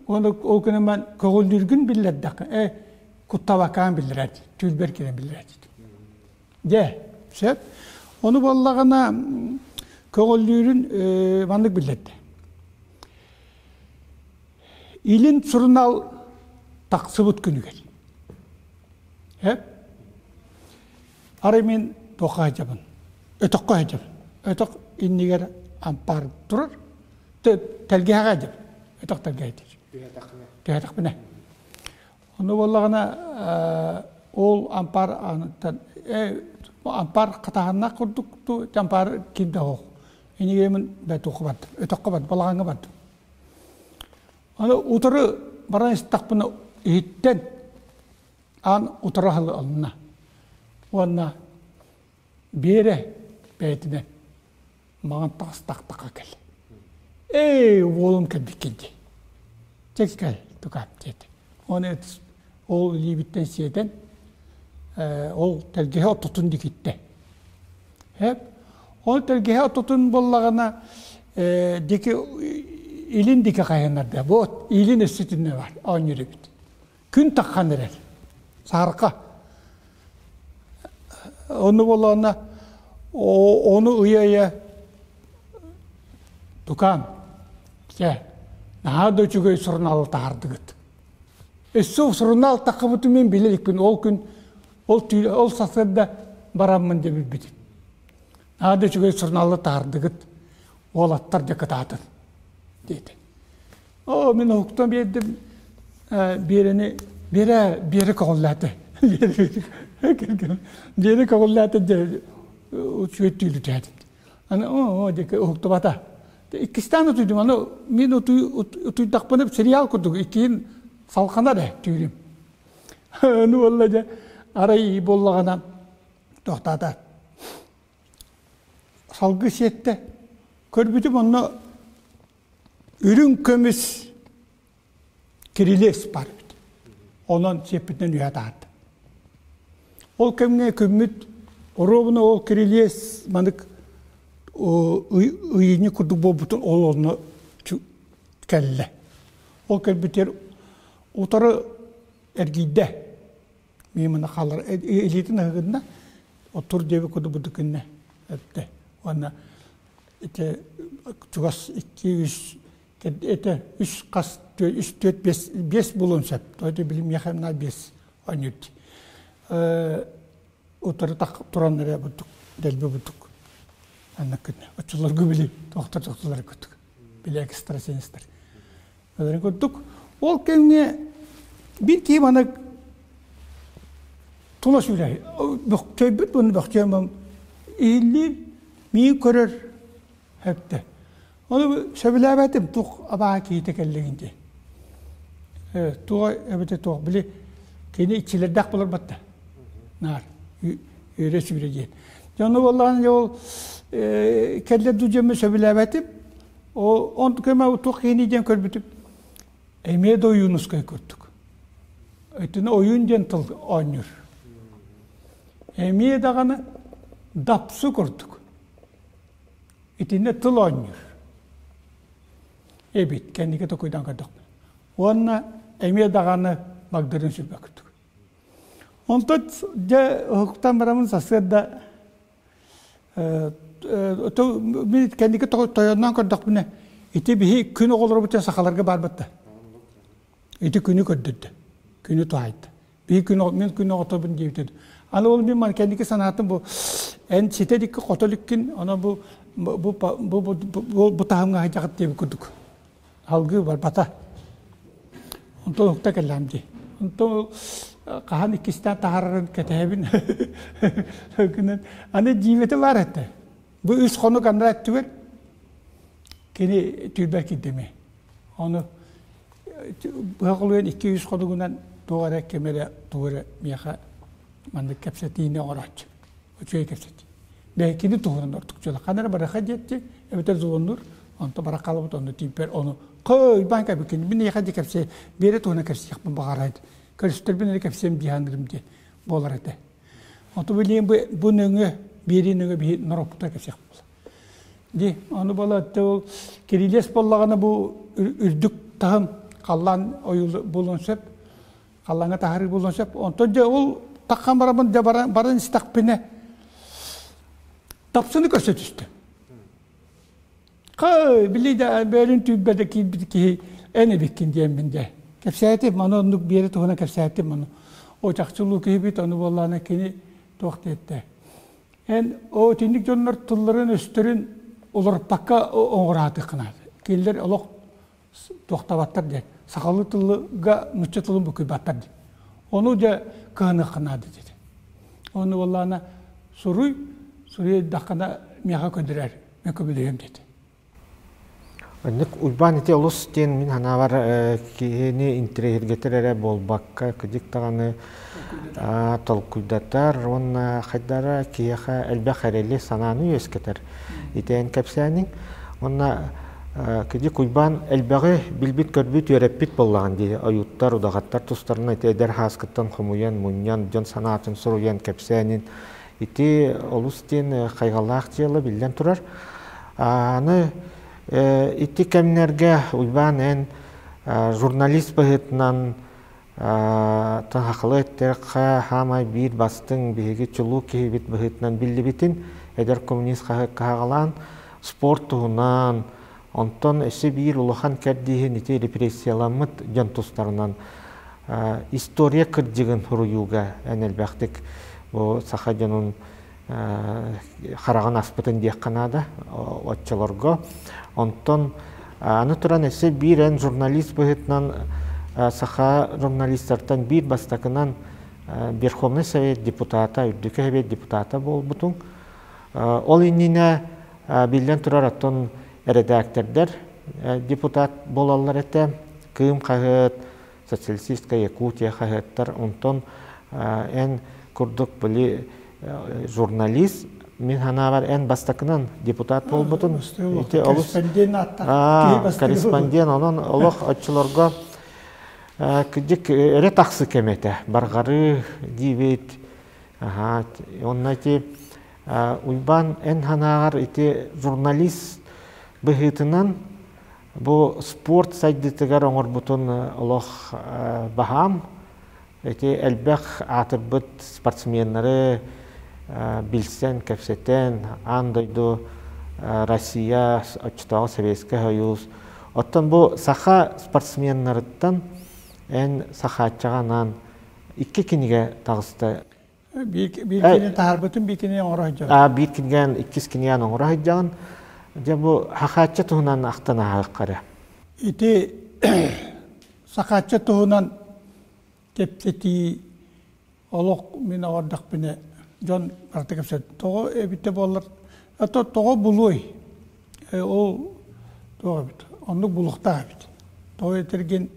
уонна ол күнүмэн көҕүллүүргүн биллэрдэххэ э куттабакаан биллэрээт түүлбэр киирэн биллэрээт дьэ сөп ону буоллаҕына көҕүллүүрүн маннык биллэрдэ Илин сурунаал тахсыбыт күнүгэр. Э? Арай мин туохха сылдьабын? Өтөххө сылдьабын. Өтөх иннигэр ампаар турар. Тэлгэһэҕэ сылдьабын. Өтөх тэлгэһэтигэр. Түһэтэхпинэ. Ону буоллаҕына ол ампаар аныттан ампаар хатаһаннаах курдук ампаар киирдэ оһох. Инигэр мин туохха бардым? Өтөххө бардым, балаҕаҥҥа бардым. Аны утары баран истэхпинэ иһиттэн аан утары аһылынна уонна Биэрэ бэйэтинэн маҥан таҕыстахтаха кэл. Эй, уолум кэлбиккин дии. Чэ кэл, тукаап диэтэ. Оны ол илиибиттэн сиэтэн Ол тэлгэһэ ортотун дикиттэ. Хэп. Ол тэлгэһэ ортотун буоллаҕына дики илин дики хайынарда. Бу илин өссүтүнне бар оонньуур эбит. Күн таххан эрэр. Саарка. Ону буоллаҕына ону ыйа-ыйа тукаам чэ наһаа да үчүгэй сурунаалы таһаардыгыт. Өссө сурунаал таххыбытын мин билэ иликпин. Ол күн ол түүн ол сарсыарда бараммын дьэ билбитим. Наһаа да үчүгэй сурунаалы таһаардыгыт. Уолаттар дьэ кытаатын диэтэ. Оо, мин уһуктан биэрдим Биэрэни Биэрэ Биэрэ көҕүллээтэ. Биэрэ көҕүллээтэ дьэ үчүгэй түүлү түһээтим. Аны оо диэки уһуктубата. Иккистээн утуйдум, аны мин утуйдахпына сериал курдук иккиһин салҕанар ээ түүрүм. Аны буолла дьэ арай буоллаҕына тохтоото. Салгыы сиэттэ. Көрбүтүм онно үрүҥ көмүс кирилиэс баар эбит. Онон сиэппитинэн үһэ таһаарда. Ол кэмҥэ күммүт оруобуна ол кирилиэс манык ыйынньык курдук буолбутун ол онно кэллэ. Ол кэлбитигэр утары эргийдэ. Мин хаалар илиитин аһыгынна оттур диэби курдук бурдук гынна эттэ. Уонна ити чугас икки үс это үс хас үс түөрт биэс биэс буолуон сөп. То это билим миэхэ биэс оонньуур утары туран эрэ бурдук дэлби бурдук анна күннэ оччолорго били тохтор тохтолор курдук били экстрасенстар Өлөрүн курдук ол кэмҥэ биир киһи маны тула сүүрэ бөхчөйбүт уонна бөхчөйөн иһиллиир миин көрөр хэптэ. Ону сөбүлээбэтим туох абааһы киһитэ кэллигин диэн. Туох эбэтэ туох били кини иччилэрдээх буолар батта. Наар үөрэ сүүрэ диэн. Дьону буоллаҕына ол кэллэ дуу сөбүлээбэтим. Он көмө туох киһини диэн көрбүтүм эмиэ да Ойуунускай курдук. Итини ойуун диэн тыл оонньуур. Эмиэ даҕаны дапсы курдук. Итиннэ тыл оонньуур. Эбит, кэнники токуйдан көрдөхпүнэ. Уонна эмиэ даҕаны Багдырын сүрбэ курдук. Онтон дьэ уһуктан бараммын сарсыарда Мин кэнники тойонноон көрдөхпүнэ, ити биһи күн оҕолорбут сахаларга баарбыт да. Ити күнү көрдөрдө. Күнү туһайда. Биһи күн мин күн оҕотобун диэбитэ. Аны ол мин ман кэнники санаатым бу эн ситэ иликки хото иликкин, онон бу бу бу бу бу таһымҥа сылдьаҕыт диэбит курдук. Алгыы барбата. Онтон уһукта кэллэҕим дии. Онтон хаһан иккистээн таһаарарын кэтэһэбин. Аны дьиибэтэ баар этэ. Бу үс хонук анараа өттүгэр кини түүрбэр киирдэ Ону быһа холуйан икки-үс хонугунан туох эрэ ким эрэ тугу эрэ миэхэ маннык кэпсэтиини оҥорооччу. Үчүгэй кэпсэтии. Бэйкини туһунан ордук дьыала. Ханна эрэ барыха диэччи, эбэтэр звоннуур, онто бара хаалбыт, онно тиийбэр ону хой банка бикин мин эйиэхэ дии кэпсээ, биэрэ туһунан кэпсиэхпин баҕарайд. Көрүстэрбин эрэ кэпсиэм дии саныырым диэн буолар этэ. Оту билиэн бу, бу нөҥүө, биэрии нөҥүө биһи норуоппутугар кэпсиэх буолар. Ди, ону буола ол кирилиэс буоллаҕына бу үрдүк таһым халлаан ойуулу буолуон сөп. Халлааҥҥа таһаарыы буолуон сөп. Онтон дьэ ол таххан барабын дьэ баран, баран истэхпинэ тапсыны көрсө түстүм. Хай, били да бөөлүн түүрбэтэ киирбит киһи эн эбиккин диэммин дьэ. Кэпсээтим, аны оннук биэрэ туһунан кэпсээтим ону. О чахчылуу киһибит, ону буоллаҕына кини туох диэттэ. Эн о итинник дьоннор тылларын-өстөрүн уларыппакка оҥораатыаххын наада. Кинилэр олох туохтабаттар диэн сахалыы тылга нуучча тылын букуйбаттар диэн ону дьэ кыһаныахха наада диэтэ ону буоллаҕына суруй суруйдаххына миэхэ көдүрэр мен көмөлөһүөм диэтэ. Оннук Уйбаан ити олус диэн мин санаабар киһини интэриэһиргэтэр эрэ буолбакка кырдьык даҕаны толкуйдатар уонна хайдара киһиэхэ элбэх эрэли санааны үөскэтэр. Итиэн кэпсээниҥ. Уонна Кини Куйбаан элбэҕи билбит-көрбүт, үөрэппит буоллаҕын дии. Ойууттар, удаҕаттар тустарынан ити эдэр һааскыттан хомуйан, мунньан, дьон санаатын суруйан, кэпсээнин ити олус диэн хайҕаллаах дьыала биллэн турар. Аны ити кэмнэргэ Уйбаан эн журналист быһыытынан Сахалыы эттэххэ, хаамай биир бастыҥ биһиги чулуу киһибит быһыытынан биллибитин эдэр коммунист хаһыакка хаҕалаан, спорт туһунан, онтон өссө биир улахан кэрдииһин ити репрессияламмыт дьон тустарынан история кырдьыгын суруйууга эн элбэхтик бу саха дьонун хараҕын аспытын диэххэ наада оччолорго. Онтон аны туран өссө биир эн журналист быһыытынан саха журналистартан биир бастакынан Верховный Совет депутата, Үрдүкү Совет депутата буолбутуҥ. Ол иннинэ биллэн турар оттон эрэдээктэрдэр депутат буолаллар этэ. Кыым хаһыат, Социалистическая Якутия хаһыаттар, онтон эн курдук били журналист мин санаабар эн бастакынан депутат буолбутун ити олус корреспондент онон олох оччолорго кырдьык өрө тахсы кэм этэ барҕарыы диибит онно ити Уйбаан эн санааҕар ити журналист быһыытынан Бу спорт сайдыытыгар оҥорбутун олох баһаам. Ити элбэх аатырбыт спортсменнары билсэн, кэпсэтэн, аан дойду, Россия, оччотооҕу Советскай Союз. Оттон бу саха спортсменнарыттан эн Сахааччаҕа анаан икки кинигэ таҕыста. Биир кинигэ таһаарбытым, биир кинигэ оҥоро сылдьабын. Биир кинигээн, иккис кинигээн оҥоро сылдьаҕын. Дьэ бу Хахаачча туһунан ахтан ааһыахха эрэ. Ити Сахаачча туһунан кэпсэтии олох мин оҕордохпүнэ дьон барыта кэпсэт. Тоҕо эбитэ буоллар, ото тоҕо булуой? Ол туох эбит? Оннук булуохтаах эбит. Тоҕо этэргин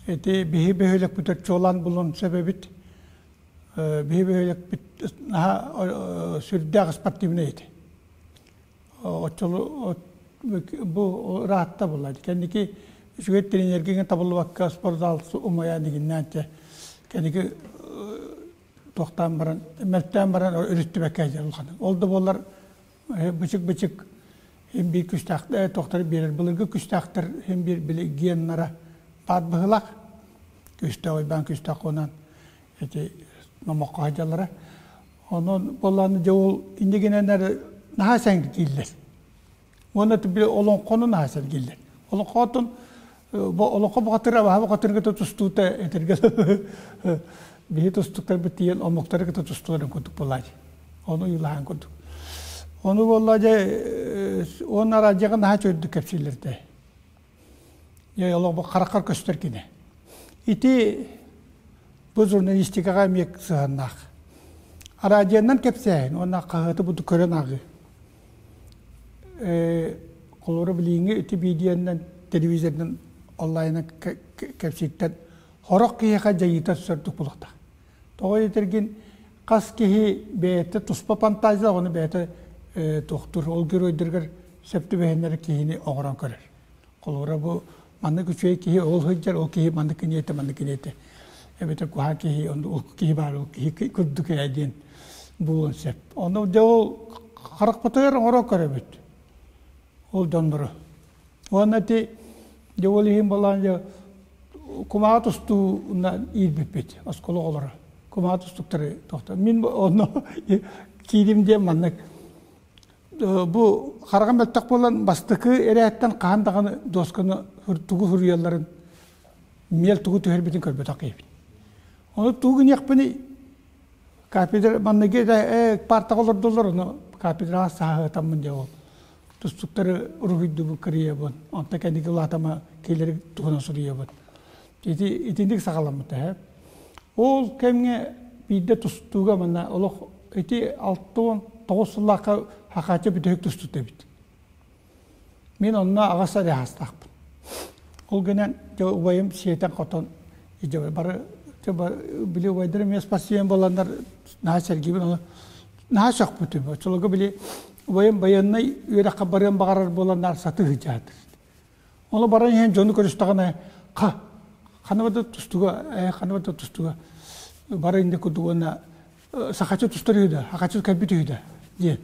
ити биһи бөһүөлэкпитэр чуолаан булуон сөп эбит. Биһи бөһүөлэкпит наһаа сүрдээх спортивнай этэ. Оччолу бу ыраатта буолла. Кэнники үчүгэй тренергэ табыллыбакка спортзал умайан дигиннээн те кэнники тохтоон баран мөлтөөн баран өрүттүбэккэ дьэ улахан. Ол да буоллар бычык-бычык хим биир күстээх тохтор биэрэр былыргы күстээхтэр хим биир били геннара баар быһылаах күстээх ойбаан күстээх онон ити номоххо сылдьаллара. Онон буоллааны дьэ ол иннигинэн наһаа сэҥэргииллэр. Уонна били олоҥхону наһаа сэргииллэр. Олоҥхотун олоҥхо бухатыра абаһа бухатырга тустуута этэргэ биһи тустуктарбыт тиийэн омуктары кытта тустууларын курдук буолааччы. Ону уйулаһан курдук. Ону буолла дьэ уонна араадьыйаҕа наһаа үчүгэйдик кэпсииллэр этэ. Дьэ олох хараххар көстөр кини. Ити бу журналистикаҕа эмиэ сыһыаннаах. Араадьыйанан кэпсээһин уонна хаһыаты бу көрөн ааҕыы. Холобура билиҥҥи ити видеонан, телевизорынан онлайнынан кэпсииртэн сорох киһиэхэ дьайыыта сөрдүк буолуохтаах. Тоҕо диэтэргин хас киһи бэйэтэ туспа фантазия, ону бэйэтэ туохтуур, ол геройдарыгар сөп түбэһиннэрэр киһини оҥорон көрөр. Холобура бу маннык үчүгэй киһи ол сылдьар, ол киһи маннык киниэтэ, маннык киниэтэ. Эбэтэр куһаҕан киһи, ол киһи баар, ол киһи курдук ээ диэн буолуон сөп. Ону дьэ ол харахпытыгар оҥоро көрөбүт ол дьоннору. Уонна ити дьэ ол иһин балаан дьэ кумаа тустуунан иирбиппит оскуола оҕолоро. Кумаа тустуктары тохто. Мин онно киирим диэн маннык Бу хараҕым мөлтөх буолан бастакы эрээттэн хаһан даҕаны дуосканы тугу суруйалларын, миэл тугу түһэрбитин көрбөтөх киһибин. Ону тугу гыныахпыный? Кафедра манныгы партаҕа олордуллар, ону кафедраҕа сааһытаммын дьэ ол тустуктары уруһуйдубун, кырыйабын. Онтон кэнники улаатама киилэри туһунан суруйабын. Ити итинник саҕаламмыта ээ. Ол кэмҥэ биирдэ тустууга манна олох ити 69 сыллаахха Хахаача бүтэһик тустуута эбит. Мин онно аҕыс эрэ саастаахпын. Ол гынан дьэ убайым сиэтэн-хотон бары били убайдарым эмиэ спортсмен буоланнар наһаа сэргиибин ону Наһаа сөхпүтүм. Оччолорго били убайым байыаннай үөрэххэ барыан баҕарар буолан наар сатыы сылдьаатыр. Ону баран иһэн дьону көрүстэҕинэ ха ханна да тустуга ээ ханна да тустуга бары инде курдук уонна сахаччы тустар үһү да хахаччы кэлбит үһү да диэн.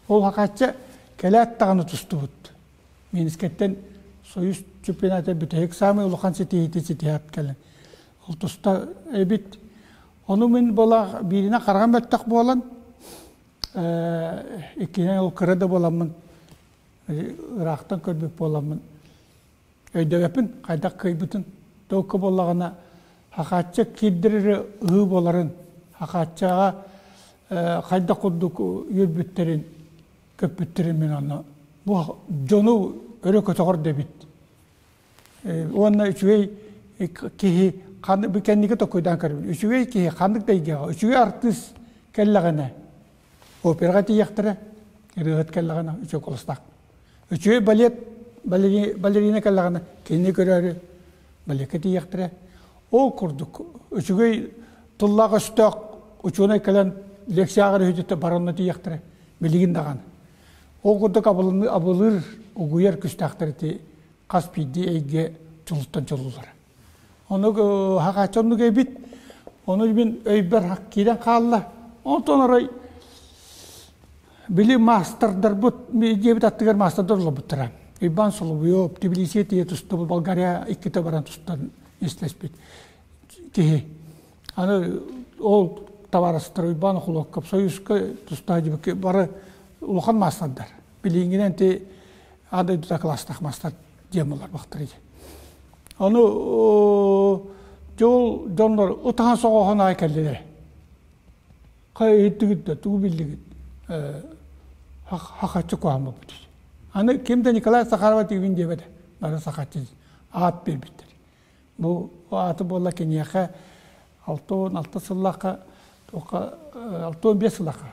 Ол хахаччы кэлээт даҕаны тустубут. Минскэттэн Союз чемпионата бүтэһик саамай улахан ситиһиити ситиһээт кэлэн. Ол туста эбит. Ону мин буола бииринэн хараҕым мөлтөх буолан, иккиһинэн ол кыра да буоламмын, ыраахтан көрбүт буоламмын, өйдөбөппүн хайдах кыайбытын. Толку буоллаҕына, хахааччы киирдэр ыһыы буоларын, хахааччаҕа хайдах курдук үөрбүттэрин, көппүттэрин мин онно бу дьону өрө көтөҕөр да эбит. Уонна үчүгэй киһи бу кэнники токуйдаан көрөбүн. Үчүгэй киһи ханнык да эйгэҕэ үчүгэй артыыс кэллэҕинэ операҕа тиийиэхтэрэ, ырыаһыт кэллэҕинэ үчүгэй куоластаах. Үчүгэй балет балерина кэллэҕинэ кинини көрөөрү балекка тиийиэхтэрэ. Ол курдук үчүгэй тыллаах өстөөх учуонай кэлэн лекцияҕа үһүтүттэ баранна тиийиэхтэрэ билигин даҕаны. Ол курдук абылыыр, угуйар күстээхтэр ити хас биирдии эйгэ чулуттан чулуулара. Ону хахааччы оннук эбит. Ону мин өйбөр киирэн хаалла. Онтон арай били маастардарбыт дьиэбит аттыгар маастардар олорбуттара. Иван Соловьев, Тбилиси тиийэ тустубут, Болгария иккитэ баран тустан истэспит киһи. Аны ол табаарыстар Уйбаан Охлопков Союзка тустаах бары улахан маастардар. Билиҥҥинэн ти аан дойдута класстаах маастар диэн буолар бахтар. Ону дьол дьоннор ытаһан соҕоһон аай кэллилэр. Хай иһиттигит да тугу биллигит хахаччы куһааммыппыт. Аны ким да Николай Сахарова тигин диэбэтэ. Бары сахаччы аат биэрбиттэр. Бу ааты буолла киниэхэ 66 сыллаахха туохха 65 сыллаахха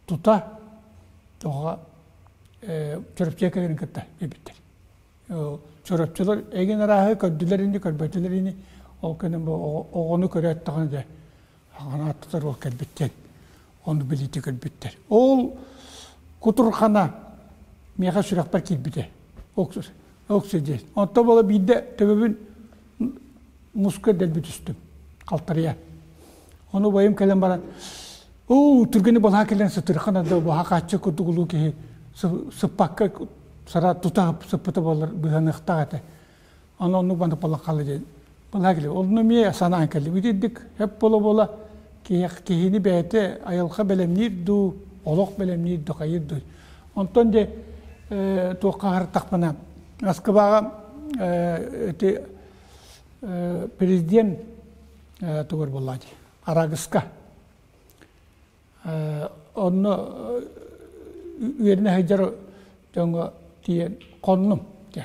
тута туохха Чөрөпчүгэ кэлэрин кытта биэрбиттэр. Чөрөпчүлэр эгин арааһы көрдүлэр ини, көрбөтүлэр ини. Ол кэннэ бу оҕону көрөөт даҕаны дьэ аҕанааттатар уол кэлбит диэн ону билиити көрбүттэр. Ол кутурхана миэхэ сүрэхпэр киирбитэ. Оксидиэн. Онтон буола биирдэ төбөбүн муска дэлби түстүм. Халтарыйа. Ону убайым кэлэн баран, оо, түргэни балаһа кэлэн сытырхан да баһа хааччы курдук улуу киһи сыппакка сара тута сыппыта буолар быһаныахтаах этэ. Аны оннук маннык буолан хаалла диэн балаһа кэлэ. Онно эмиэ санаан кэллим. Итирдик эп буола-буола киһини бэйэтэ айылҕа бэлэмниир дуу, олох бэлэмниир дуу, хайыыр дуу. Онтон дьэ туохха аһартахпына Москваҕа ити президент тугар буоллаа дии Арагыска онно үөрэнэ сылдьар дьоҥҥо тиийэн хоннум дьэ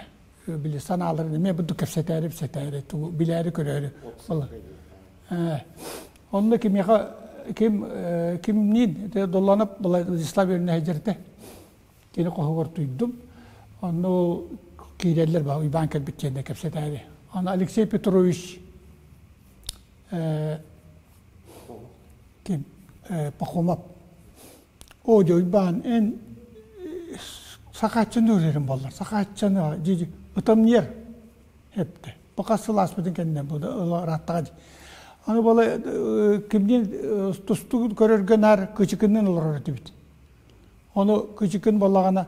били санааларын эмиэ бурдук кэпсэтээри кэпсэтээри тугу билээри көрөөрү онно кимиэхэ ким кимниин Доллонов Владислав үөрэнэ сылдьар этэ Кини хоһугар туйдум. Онно ол киирэллэр ба Уйбаан кэлбит диэннэ кэпсэтээри. Аны Алексей Петрович ким Пахомов оо дьэ Уйбаан эн сахааччыны үрэрин буоллар сахааччыны дии ытамньыйар эптэ пока сылааспытын кэннэ бу ырааттаҕа дии аны буола кимниин тустуу көрөргө наар кычыкынныын олорор этибит Ону кычыкын буоллаҕына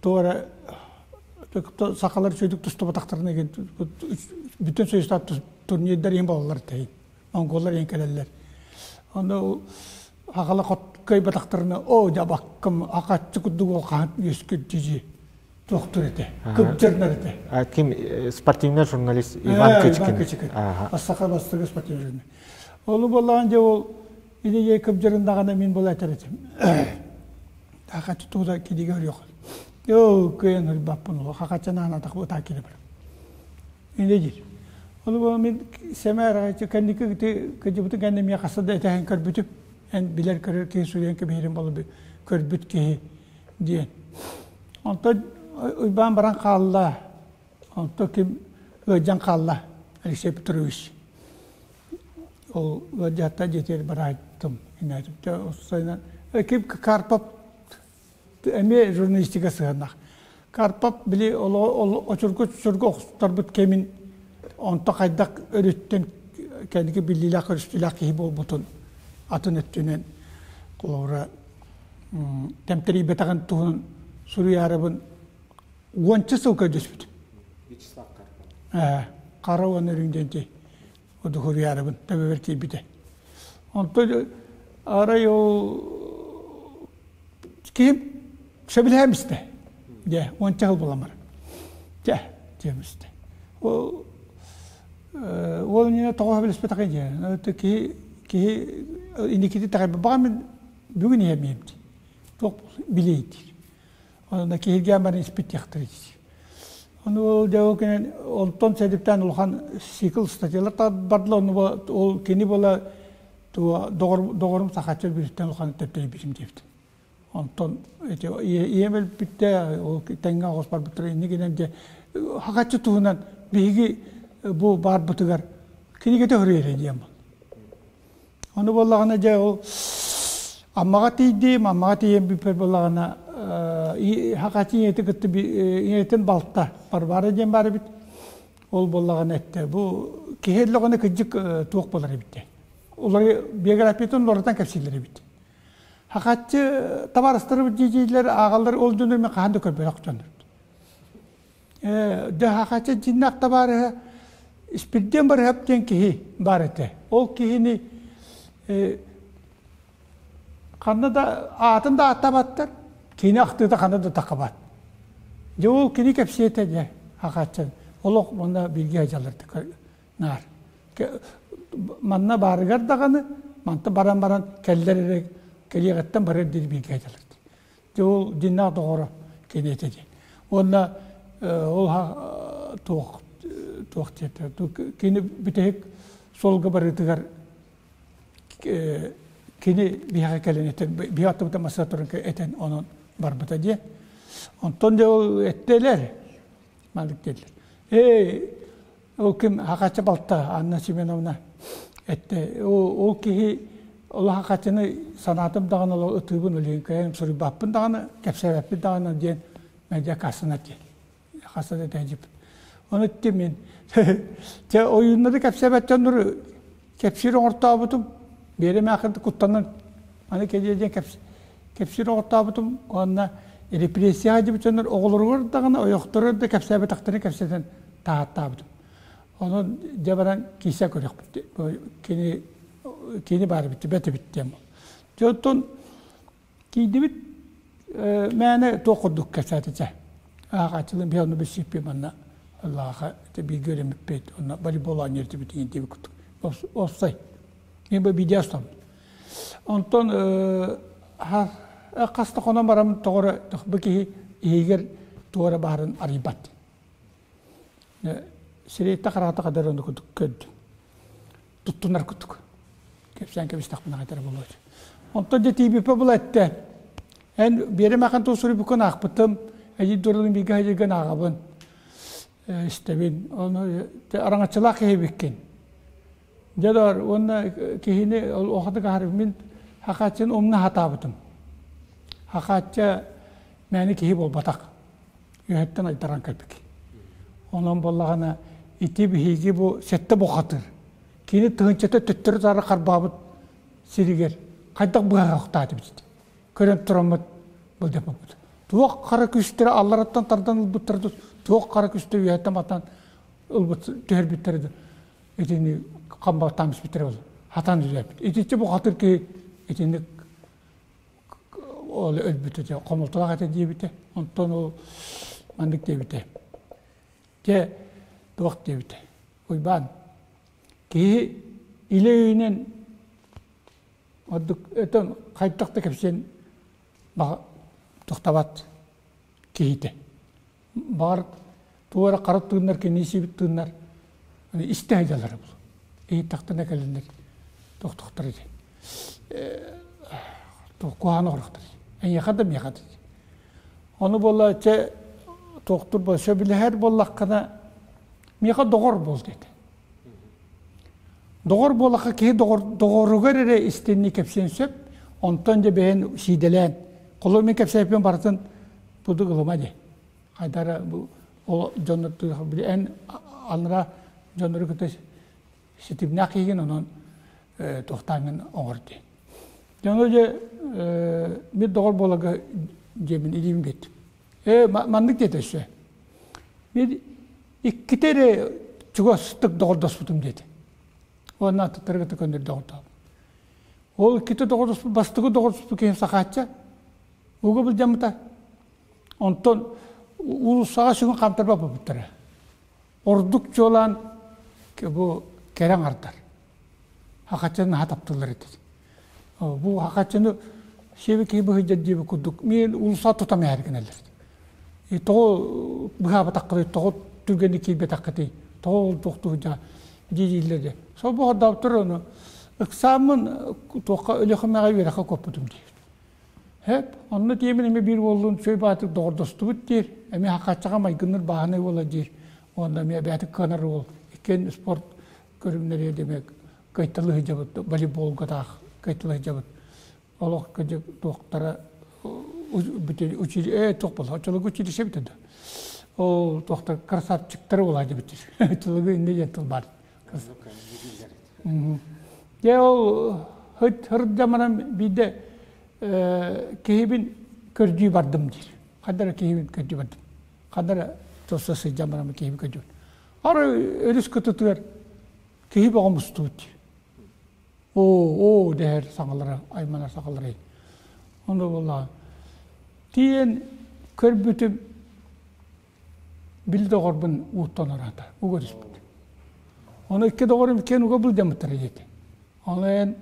туора сахалар үчүгдүк тустубатахтарына бүтүн союзтаах турнирдар иһин буолаллар тэйин монголлар иһин кэлэллэр ону сахала кыайбатахтарына оо дьабаккым акаччы курдук ол хаһан үөскүт дьидьи туохтур этэ кыбдьырнар этэ ким спортивный журналист Иван Кычкин саха бастакы спортивный журналист ол буоллаҕын дьэ ол Илиге кыбдьырындаҕына мин була этэр этим. Хахачы тууда кидиге өрүөх. Йоо, кыйан ырбаппын ол хахачанаан атах ытаа кире бар. Инде дир. Ол бу мин сэмээр кэнники кыдьыбытын кэннэ миэ хаста да этэһэн көрбүтүм. Эн билэр көрөр киһи суруйан кэбиһэрин болу көрбүт киһи диэн. Онтон Уйбаан баран хаалла. Онтон ким ыалдьан хаалла Алексей Петрович. Ол ыалдьааттан дьиэтигэр барааттым. Иннэтипте Ким Карпов эмиэ журналистика сыһыаннаах. Карпов били очургу чургу охсутарбыт кэмин онто хайдах өрүттэн кэнники биллиилээх көрүстүүлээх киһи буолбутун атын өттүнэн холобура тэмтэрийбэтэҕин туһунан суруйаарыбын уонча сыл көрдөспүтүм. Вячеслав Карпов. Хара уонна үрүҥ диэн одухуруйаарыбын төбөбөр киирбитэ. Онтон арай ол киһим сөбүлэһэм истэ. Дьэ, уонча сыл буолан баран. Дьэ, диэм истэ. Ол ол иннинэ тоҕо сөбүлэспэтэхий диэн. Киһи киһи инникити итэҕэйбэт. Баҕар мин бүгүн иһэмиэм дии. Туох билиэй диир. Онно киһиргээн баран испит диэхтэрэ дии. Ону ол дьэ ол кэнэн онтон сэдиптээн улахан цикл статьялар бардылар ону ол кини буола доҕорум сахаччы өлбүтүттэн улахан төптөрүйбүтүм диэбит. Онтон ити ийэм өлбүттэ ол тэҥҥэ оҕус барбыттара инни гинэн дьэ хахаччы туһунан биһиги бу баарбытыгар кинигэтэ хөрүөрэ диэн был. Ону буоллаҕына дьэ ол Аммаҕа тиийдим, Аммаҕа тиийэн бүппэр буоллаҕына хахаччы ийэтин кытта ийэтин балта Варвара диэн баар эбит. Ол буоллаҕына эттэ бу киһи өллөҕүнэ кырдьык туох буолар эбит диэн. Улары биографиятын уларытан кэпсииллэр эбит. Хахаччы табаарыстарыбыт дии-дииллэр ааҕаллар ол дьону мен хаһан да көрбөтөх дьоннор. Дьэ хахаччы дьиннээх табаарыһа Испирдиэн Барыһап диэн киһи баар этэ. Ол киһини ханна да аатын да ааттаабаттар, кини ахтыыта ханна да таххабат. Дьэ ол кини кэпсиэтэ дьэ хахаччы олох манна бииргэ сылдьаллар наар. Манна баарыгар даҕаны манта баран баран кэллэр эрэ кэлиэҕиттэн барар диэри бииргэ сылдьаллар. Дьэ ол дьиннээх доҕоро кини этэ диэн. Уонна ол туох туох диэтэ кини бүтэһик суолга барыытыгар кини биһиэхэ кэлэн этэн биһи аттыбыта масса туран этэн онон барбыта диэн. Онтон дьэ ол эттэлэр маннык диэтилэр. Эй Ол ким хахаччы балта Анна Семеновна этте. Ол киһи ол хахаччыны санаатым даҕаны ол ытыыбын өлүөҥкэйэн суруйбаппын даҕаны кэпсээбэппин даҕаны диэн мэлдьи хасына диэн хасына этээдьиппит. Ону иттим мин чэ ойууннары кэпсээбэт дьоннору кэпсиир оҥортообутум биэрим аахырды куттанан аны кэлиэ диэн кэпсиир оҥортообутум уонна репрессияҕа дьибит дьоннор оҕолоругар даҕаны ойохторугар да кэпсээбэтэхтэрин кэпсэтэн таһааттаабытым. Онон дьэ баран киирсэ көрүөхпүт. Кини кини баар эбит, бэт эбит диэн. Дьэ оттон киирдибит мээнэ туох курдук кэпсээтэ ааҕааччылыын биһи онно билсиппит манна Аллааха бииргэ үөрэммиппит онно волейбол оонньуур этибит диэн диэбит курдук уопсай мен бу видео онтон хас да хонон баран тоҕо бу киһи иһигэр туора баарын арыйбат Сирэйтэ хараата хадары ону курдук көрдүм. Туттунар курдук. Кэпсээн кэбистэхпинэ хайтара буолуо. Онтон дьэ тиийбиппэ була эттэ. Эн биэрим ахан тыл суруйбуккун аахпытым. Эдьиий Дуралын бииргэ сылдьаргын ааҕабын. Истэбин. Ону араҥаччылаах киһи эбиккин. Дьэ доор, уонна киһини улаханнык аһарбын мин Хахааччыны умна сатаабытым. Хахаачча мээнэ киһи буолбатах. Үөһэттэн айдаран кэлбит. Онон буоллаҕына ити биһиги бу сэттэ бухатыр. Кини тыһыынчата төттөрү-таары харбаабыт сиригэр хайдах быһаахтаатыбыт көрөн тураммыт былдьаппыппыт. Туох хара күүстэрэ аллараттан тардан ылбыттара туох хара күүстэрэ үөһэттэн батан ылбыт түһэрбиттэрэ да итини хамбаттаан испиттэрэ буолла. Хатан үлээппит. Итиччэ бухатыр киһи итинник ол өлбүтэ дьэ хомолтолоох этэ диэбитэ. Онтон ол маннык диэбитэ. Дьэ туох диэбитэ. Уйбаан киһи илэ өйүнэн ордук өтөн хайдах да кэпсиэн тохтобот киһитэ. Баҕар тугу эрэ хара тыыннар кинини сиэбит тыыннар истэ сылдьаллара буолуо. Иһиттэхтэринэ кэлэннэр тохтохтор ити. Куһаҕаны оҥорохтор. Эйиэхэ да миэхэ да. Ону буолла чэ туохтур буолла сөбүлэһэр буоллаххына миэхэ доҕор буол диэтэ. Доҕор буоллахха киһи доҕор доҕоругар эрэ истинник кэпсиэн сөп. Онтон дьэ бэйэн сиидэлээн, холобур мин кэпсээппин барытын курдук ылыма дии. Хайдара бу ол дьоннор эн анара дьоннору кытта ситимнээх киһигин онон туохтааҥҥын оҥор дии. Дьону дьэ мин доҕор буоларга дьиэбин илиим биэрдим. Ээ маннык диэтэ өссө. Мин иккитэ эрэ чугастык доҕордоспутум диэтэ. Уонна аттыттарга да көннөрдө доҕордообут. Ол иккитэ доҕордоспут, бастакы доҕордоспут киһим Сахаачча. Уга былдьаммыта. Онтон уулуссаҕа сүгүн хаамтарбат буолбуттара. Ордук чуолаан бу кэрэ аҥардар. Хахаччаны наһаа таптыыллар этэ. Бу хахаччаны сиэби киһи быһыйдар диэбит курдук миин уулусса тутан иһэр гыналлар. Тоҕо быһаабатаххытый, тоҕо түргэнник киирбэтэххитий, тоҕо ол туохтуу дьа дииллэр дии. Сол бу ону ыксааммын туохха Өлүөхүмэҕэ үөрэххэ куоппутум диэбит. Һэп, онно тиэмин эмиэ биир уоллуун үчүгэй баатык доҕордостубут диир, эмиэ хахаччаҕа майгынныр бааһынай уола диир, уонна эмиэ бэйэтин кыанар уол, иккиэн спорт көрүҥнэригэр демек кыайталыы сылдьабыт, волейболга таах кыайталыы сылдьабыт. Олох кыдьык туохтара учили туох буолла, оччолорго училище эбитэ да. Ол туохтар красавчиктары буолаа дебиттир. Оччолорго инде диэн тыл баар. Дьэ ол хырдьаманан биирдэ киһибин көрдүү бардым диир. Ханна эрэ киһибин көрдүү бардым. Ханна эрэ туста сылдьан баран киһибин көрдүү. Арай өрүс кытытыгар киһи бөҕө мустубут дии. Оо, оо дэһэр саҥалара, айманар саҥалара. Ону буоллаҕа. Тиийэн көрбүтүм били доҕорбун ууттан ороото, уга түспүт. Ону икки доҕорум иккиэн уга былдьаммыттара диэтэ. Ону эн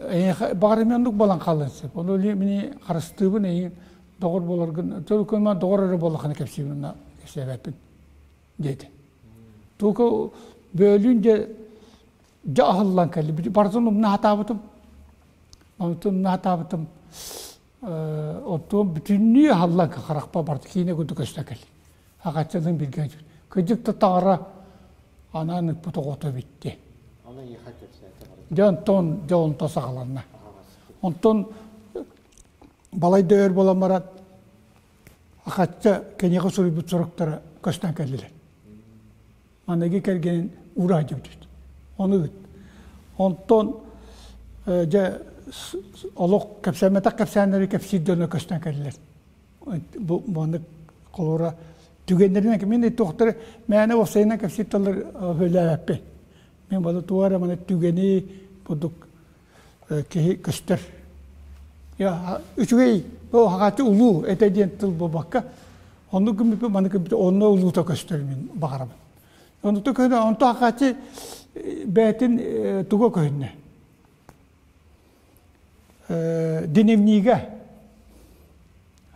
эйиэхэ баҕар эмиэ оннук буолан хаалыан сөп. Ону мини харыстыыбын эйигин доҕор буоларгын, төлкөнмөн доҕор эрэ буоллаххына кэпсиибин онно кэпсээбэппин диэтэ. Тука бөөлүүн дьэ дьэ аһыллан кэлли. Барытын умна сатаабытым. Онтун умна сатаабытым. Оттон бүтүннүү аһыллан харахпа барыта киинэ курдук көстө кэлли. Аҕаччалыын билгэ Кырдьык да таҥара анаан ыппыт оҕото эбит Дьэ онтон дьэ онто саҕаланна. Онтон балай да өр буолан баран Ахачча киниэхэ суруйбут суруктара көстөн кэллилэр. Маныгы кэргэнин уура сылдьыбыт. Ону ыыт. Онтон дьэ олох кэпсэммэтэх кэпсээннэри кэпсиир дьоно көстөн кэллилэр. Бу маннык холобура түгэннэринэн мин туохтары мээнэ уопсайынан кэпсиир тыллар өһүөлээбэппин. Мин балы туох эрэ маны түгэни курдук киһи көстөр. Үчүгэй хаҕааччы улуу этэ диэн тыл буолбакка, оннук гыммыппын маны гыммыт онно улуута көстөр мин баҕарабын. Онто көһүнэ онто хаҕааччы бэйэтин туга көһүннэ. Дневнигэ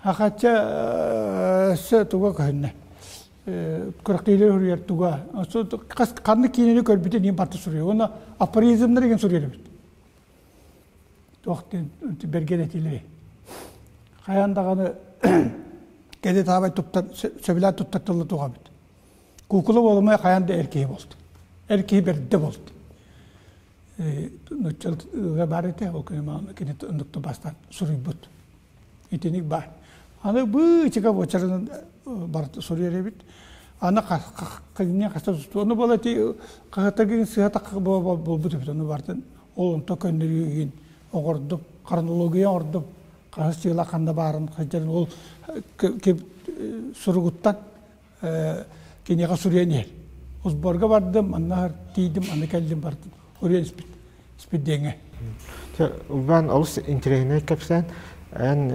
Хахачча өссө туга көһүннэ. Күрэхтэһиилэр суруйар туга. Ханнык киинэни көрбүтүн иһин барыта суруйар. Уонна афоризмнар деген суруйар эбит. Туох диэн бэргэн этиилэри. Хайаан даҕаны кэди таабай туттар, сөбүлээн туттар тылла туох эбит. Куукула буолумай хайаан да эр киһи буолт. Эр киһи бэрдэ буолт. Нуччалыга баар этэ, ол кини оннук бастаан суруйбут. Итиник баар. Аны быычыка буочарынан барыта суруйар эбит. Аны ханна хаста тустуу. Ону буола ити хаһыаттаргын сыһа тахха буолбут эбит. Ону бартын ол онто көннөрүүгүн оҕордум, хронология оҥордум. Хаһыс дьыала ханна баарын сылдьарын ол суругуттан киниэхэ суруйан иһэр. Сборга бардым, манна тиийдим, аны кэллим бардым. Суруйан испит, испит диэҥҥэ. Уйбаан олус интэриэһинэй кэпсээн. Эн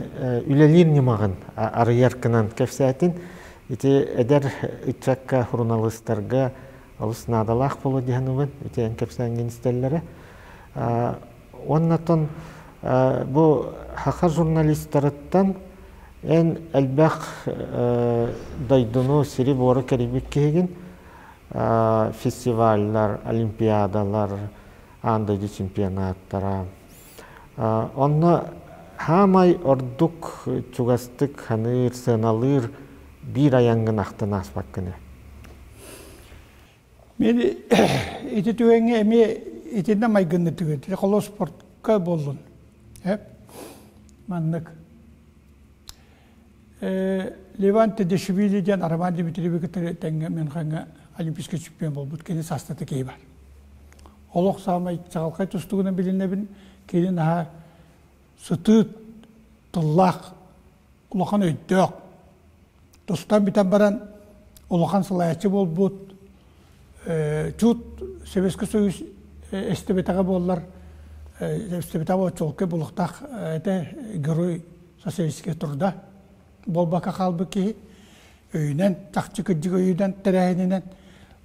үлэлиир ньымаҕын арыйар гынан кэпсээтин. Ити эдэр ыччакка, суруналыыстарга олус наадалаах буолуо дии саныыбын. Ити эн кэпсээҥҥин истэллэрэ. Уоннатон бу саха журналистарыттан эн элбэх дойдуну, сири-буору кэрийбит киһигин. Фестиваллар, олимпиадалар, аан дойду чемпионаттара. Онно хаамай ордук чугастык ханыыр, сыаналыыр биир айаҥҥын ахтан ааспаккын Мен ити түгэҥҥэ эмиэ итиннэ майгынны түгэн. Холо спортка буоллун. Маннык. Леван Тедешвили диэн Роман Дмитриевы кытары тэҥҥэ Мюнхеҥҥа олимпийскай чемпион буолбут кини саастата киһи бар. Олох саамай чаҕылхай тустугунан билинэбин, кини наһаа сытыы тыллаах, улахан өйдөөх. Тустан бүтэн баран улахан салайааччы буолбут, чуут Советский Союз эстибэтэҕэ буоллар, эстибэтэҕэ чуолкай булуохтаах этэ герой социалистическай труда буолбакка хаалбыт киһи өйүнэн, чахчы кырдьык өйүнэн тэрээһининэн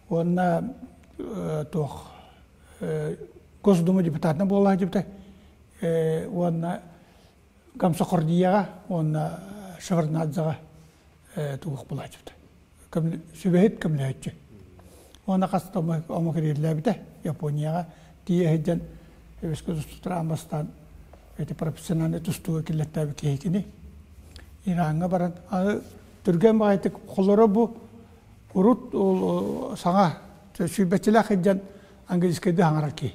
уонна туох Госдума депутатынан буола сылдьыбыта уонна Гамсахордияҕа уонна Шеварднадзеҕа туох буолааччыбыта сүбэһит көмөлөһөөччү. Уонна хас да омук ириэллээбитэ Японияҕа тиийэ сылдьан өбүскэ тустууттар аан бастаан эти профессиональнай тустууга киллэртээбит киһи кини. Ираҥҥа баран аны түргэн баҕайытык холоро бу урут ол саҥа сүүрбэччэлээх сылдьан английскайдыы саҥарар киһи.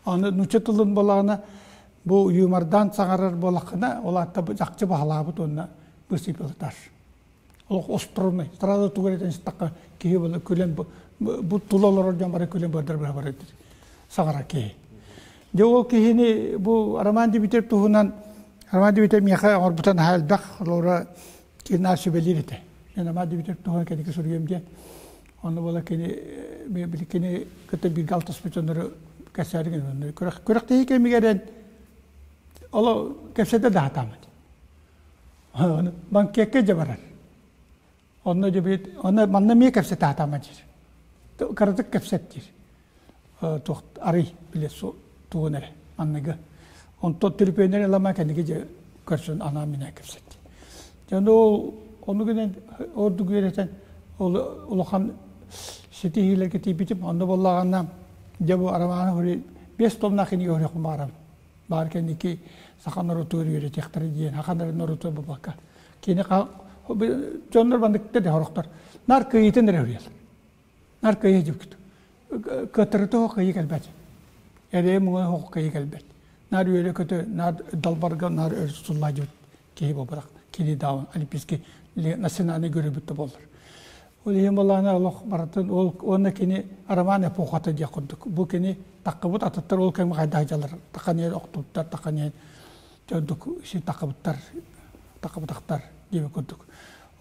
Аны нуучча тылын буоллаҕына бу юмордаан саҥарар буоллаххына, ол аата чахчы баһылаабыт уонна бысыпылытар. Олох остроумный. Сразу тугу эрэ этэн киһи була күлэн бу тула олорор дьон бары күлэн быардар быһа барар саҥарар киһи. Дьэ ол киһини бу Роман Дмитриев туһунан Роман Дмитриев миэхэ оҥорбута наһаа элбэх, олора кини сүбэлиир этэ. Мен Роман Дмитриев туһунан кэнники суруйуом диэн. Онно буола кини били кини кытта бииргэ алтыспыт дьоннору кэпсээри гынан күрэхтэһии кэмигэр оло кэпсэтэ да сатааммыт. Банкекка дьэ барар. Онно дьэ били онно манна эмиэ кэпсэтэ сатаама диир. Кыратык кэпсэт диир. Туох арый били тугун эрэ манныгы. Онтон түрпүөннэр ылама кэнники дьэ көрсөн анаан минээн кэпсэт. Дьэ ол ону гынан ордук үөрэтэн ол улахан ситиһиилэргэ тиийбитим. Онно буоллаҕына дьэ бу Романов биэс томнаах кинигэ көрүөхпүн баҕарабын. Баар кэнники саха норуотугар үөрэтиэхтэрэ диэн, саха норуотугар буолбакка. Кини дьоннор манныктар да сорохтор. Нар кыйытын эрэ үрүйэл. Нар кыйы дьүкт. Кыаттарыта хоқ кыйы кэлбэт. Эрээ муҥа хоқ кыйы кэлбэт. Нар үөрэ көтө, нар далбарга, нар өр суллаа дьүт киһи буолбатах. Кини даун олимпийский национальный көрүбүт да боллар. Ол иһин буоллаҕына олох барытын ол уонна кини роман эпохата диэх курдук. Бу кини таххыбыт атыттар ол кэмҥэ хайдах дьалар таххан иһэн охтубуттар, таххан иһэн ордук син таххыбыттар, таххыбытахтар диэбит курдук.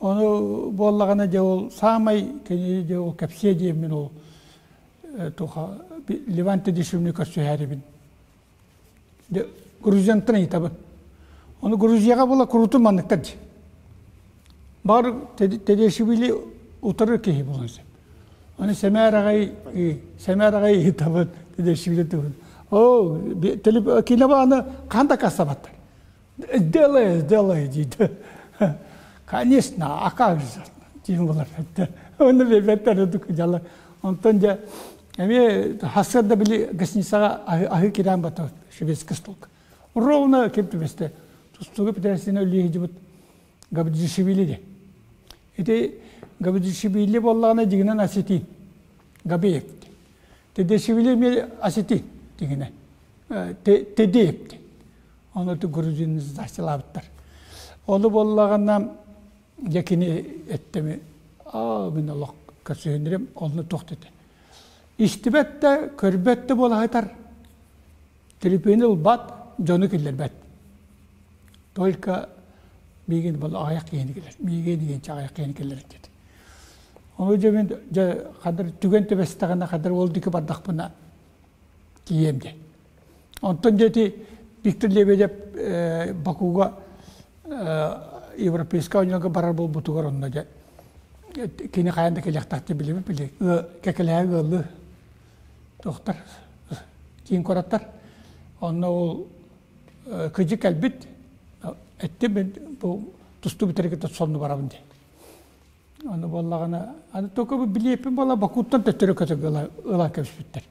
Ону буоллаҕына дьэ ол саамай кини дьэ ол кэпсиэ диэммин ол туха Леван Тедишевни көрсүһээрибин Грузиянтан ыйытабын. Ону Грузияҕа була курутун манныктар дии. Баар Тедешвили утары киһи буолан сөп. Аны сэмээр аҕай сэмээр аҕай ыйытабын Тедешвили туһун. О, кинобаны хаан да кассабаттар. Сделай, сделай дейді. Конечно, а как же? Диэн болар. Оны бэбэттэр дьала. Онтон дьэ Эмиэ сарсыарда били гостиницаҕа аһыы киирэн бата шведский столга. Ровно ким түбэстэ тустууга Петросина өлүү Габдишвили де. Ити Габдишвили буоллаҕына дьиҥинэн осетин. Габиев. Тедешвили эмиэ осетин дьиҥинэн. Тедеев. Ону грузин сдачалаабыттар. Ону буоллаҕына дьэ кини эттэми аа мин олох көрсүһүннэрим онно туох дэтэ. Истибэт да, көрбөт да буола сытар. Телепиэни ылбат, дьону киллэрбэт. Только миигин бол аҕыйах киһини киллэр. Миигин игинчэ аҕыйах киһини киллэр диэт. Ону дьэ мин дьэ хадыр түгэн түбэстэҕинэ хадыр ол диэки бардахпына тиийиэм диэн. Онтон дьэ ити Виктор Лебедев Бакуга европейскай оонньууга барар буолбутугар онно дьэ кини хайаан да кэлиэхтээх диэн билэбит били кэкэлэһэ ыаллыы туохтар киин куораттар онно ол кыдьык кэлбит эттим мин бу тустуу бүтэригэр сонно барабын диэн ону буоллаҕына аны только бу билиэппин буола Бакуттан төттөрү көтө ыла кэбиспиттэр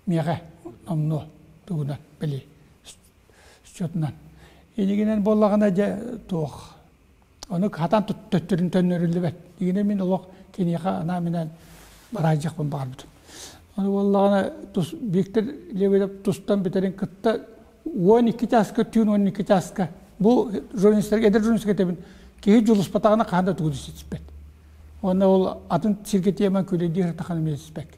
миэхэ номнуо тугунан били счетунан инигинэн буоллаҕына дьэ туох ону хатан төттөрүн төннөрүллүбэт дигинэ мин олох киниэхэ анаан-минээн бараайдьахпын баҕарбытым. Ону буоллаҕына тус Виктор Лебедев тустан бүтэрин кытта 12 чааска түүн 12 чааска бу журналистарга эдэр журналистарга этэбин киһи дьулуспатаҕына хаһан да тугу да ситиспэт. Уонна ол атын сиргэ тиэмэн күлэйдиир сатахана эмиэ ситиспэт.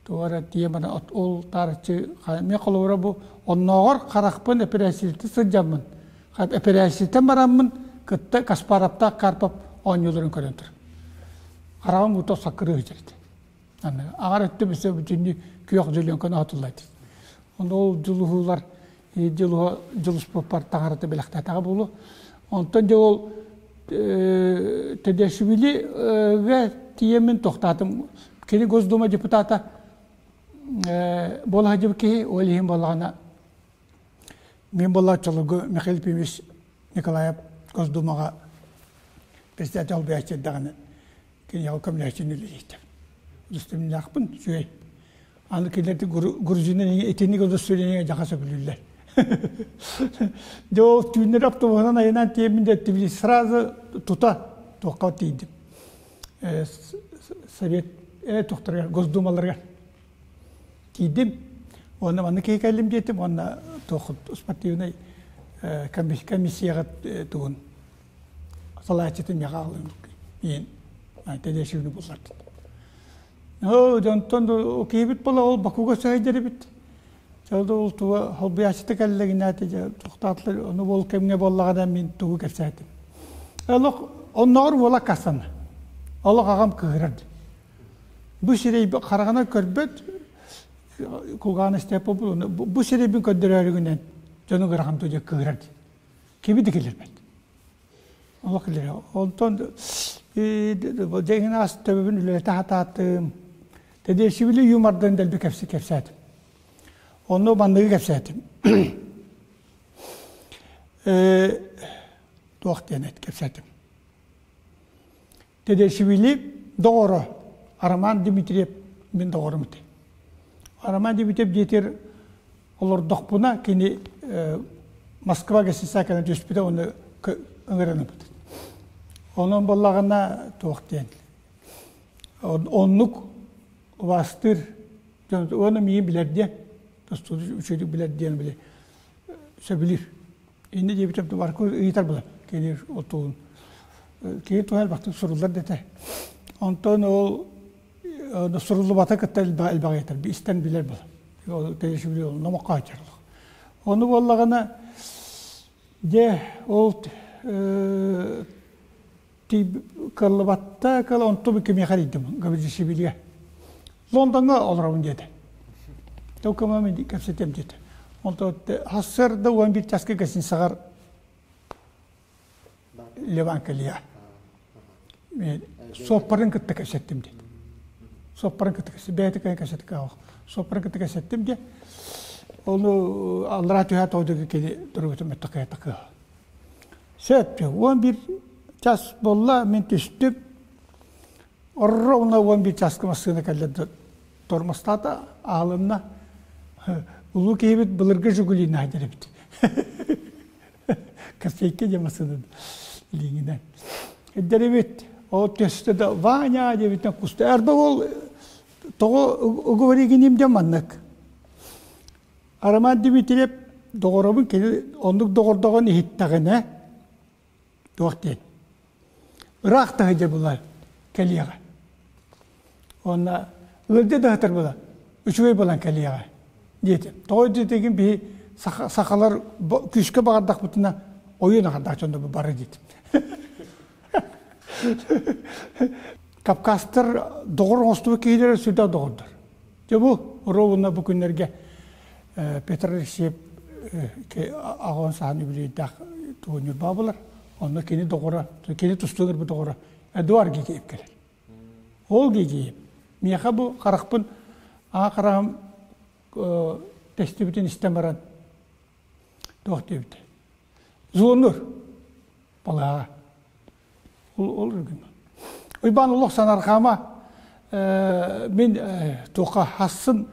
Туох эрэ тиэманы ол таарыччы эмиэ холобура бу оннооҕор харахпын эпэрээссийэлии сылдьаммын эпэрээссийэттэн бараммын кытта Каспаровтаах Карпов оонньууларын көрөн турар. Хараҕым уута саккырыы сылдьар этэ. Аҕар өттө өссө бүтүннүү күөх дьөлүөҥкөнү оһотуллар. Онно ол дьулуһуулар дьулуһа дьулуспуппар таҥарата бэлэхтээтэҕэ буолуо. Онтон дьэ ол Тедешвилигэ тиийэммин тохтоотум. Кини Госдума депутата буола сылдьыбыт киһи, ол иһин буоллаҕына мин буолла оччолорго Михаил Ефимович Николаев Госдумаҕа председатель олбуйааччы эрдэҕинэ киниэхэ көмөлөһөөччүнү үлэлииртим. Удостоверениелаахпын, үчүгэй. Аны кинилэр грузиннар итинник удостоверение дьаха сөбүлүүллэр. Дьэ ол түүннэри автобуһунан айанан тиийэммин да Тбилиси сразу тута туохха тиийдим. Совет тохторугар, Госдумаларыгар тиийдим. Уонна манна киһи кэллим диэтим, уонна туох спортивнай комиссияҕа тугун салааччытын миэхэ аҕалын иин Тэдиэшивни буллардым. Оо, дьонтон киһибит буола ол Бакуга сөһөйдөрүбүт. Чолду ол туга холбуйааччыта кэллэгинээти дьэ тохтоотулар ону ол кэмҥэ буоллаҕына мин тугу кэпсээтим. Олох оннооҕор уола аккастанна. Олох аҕам кыыһырар. Бу сирэй хараҕынан көрбөт кулгаана истээп бу сирэйбин көрдөрөөрүгүнэн дьону гыраҕам дьэ кыыһырар. Кими да киллэрбэт. Олох киллэрэ. Онтон дьэҥин аас төбөбүн үлэлэтэ сатаатым. Тэдиэсибили юмордан дэлби кэпсээтим. Онно манныгы кэпсээтим. Туох диэн эт кэпсээтим. Тэдиэсибили доҕоро Роман Дмитриев мин доҕорум этэ. Роман Дмитриев диэтир олордохпуна кини Москва гостиницаҕа түспүтэ уонна ыҥыран ылбыт. Онон буоллаҕына туох диэн оннук убаастыыр дьон уонна миигин билэр диэн үчүгэйдик билэр диэн били сөбүлүүр. Инньэ диэбитим барку ыйытар буолар кини отуун киһи туһа элбэхтик суруллар дэтэ. Онтон ол суруллубата кытта элбэҕи этэр истэн билэр буолар. Ол тэйишибили номоххо сылдьар. Ону буоллаҕына дьэ ол кыллыбатта кыл онтум кимиэхэ эрийдим Габидишвилигэ. Лондоҥҥа олоробун диэтэ. Токума мин кэпсэтиэм диэтэ. Онтон сарсыарда 11 часка гостиницаҕар Леван кэлиэ. Суоппарын кытта кэпсэттим диэн. Суоппарын кытта кэпсэттим. Бэйэтэ кэлэн кэпсэттик аах. Суоппарын кытта кэпсэттим диэн. Ону аллараа түһэ тоодуга кини туругутум өттөкөйө такыа. Сөп, 11 час буолла, мин түстүм. Ровно 11 часка массыына кэллэ да тормозтаата, аалынна. Улуу киһибит былыргы Жигулины айдар эбит. Копейка диэн массыына илииҥинэн. Эдэрибит, ол төстө да Ваня диэбитинэн куста. Эрбэ ол тоҕо уговоригиним диэн маннык. Роман Дмитриев доҕоробун кини оннук доҕордоҕун иһиттэҕинэ туох диэн ыраах таһырдьа була кэлиэҕэ. Уонна ыалдьа да сытар була үчүгэй буолан кэлиэҕэ диэтим. Тоҕо диэтигин биһи сахалар күүскэ баҕардахпытына ойуун аҕардаах дьоно бары диэтим. Кавказтар доҕор оҥостубут киһилэрэ сүрдээх доҕордор. Дьэ бу ровно бу күннэргэ Петр Алексеев аҕаҕын саһан үбүлүөйдээх тугу Ньурбаа булар. Онно кини доҕоро, кини тустуугар бу доҕоро Эдуард Гигиев кэлэр. Ол Гигиев миэхэ бу харахпын аа хараҕым тэстибитин истэн баран туох диэбитэ. Звонур балаҕа. Ол Уйбаан олох санарҕаама мин туохха хассын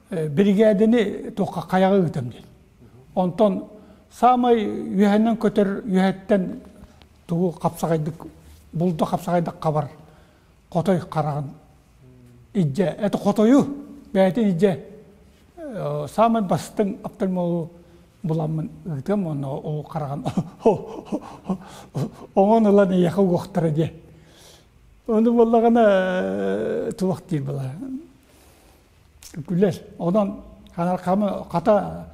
биригээдэни туохха хайаҕа ыытам диэн. Онтон саамай үөһэннэн көтөр үөһэттэн тугу хапсаҕайдык булду хапсаҕайдык хабар хотой хараҕын иддьэ это хотойу. бэйэтин илдьэ саамай бастыҥ офтальмологу буламмын ыытыам уонна ол хараҕын оҥон ылан эйиэхэ угуохтара диэн. Ону буоллаҕына туох диир була күлэр. Онон хата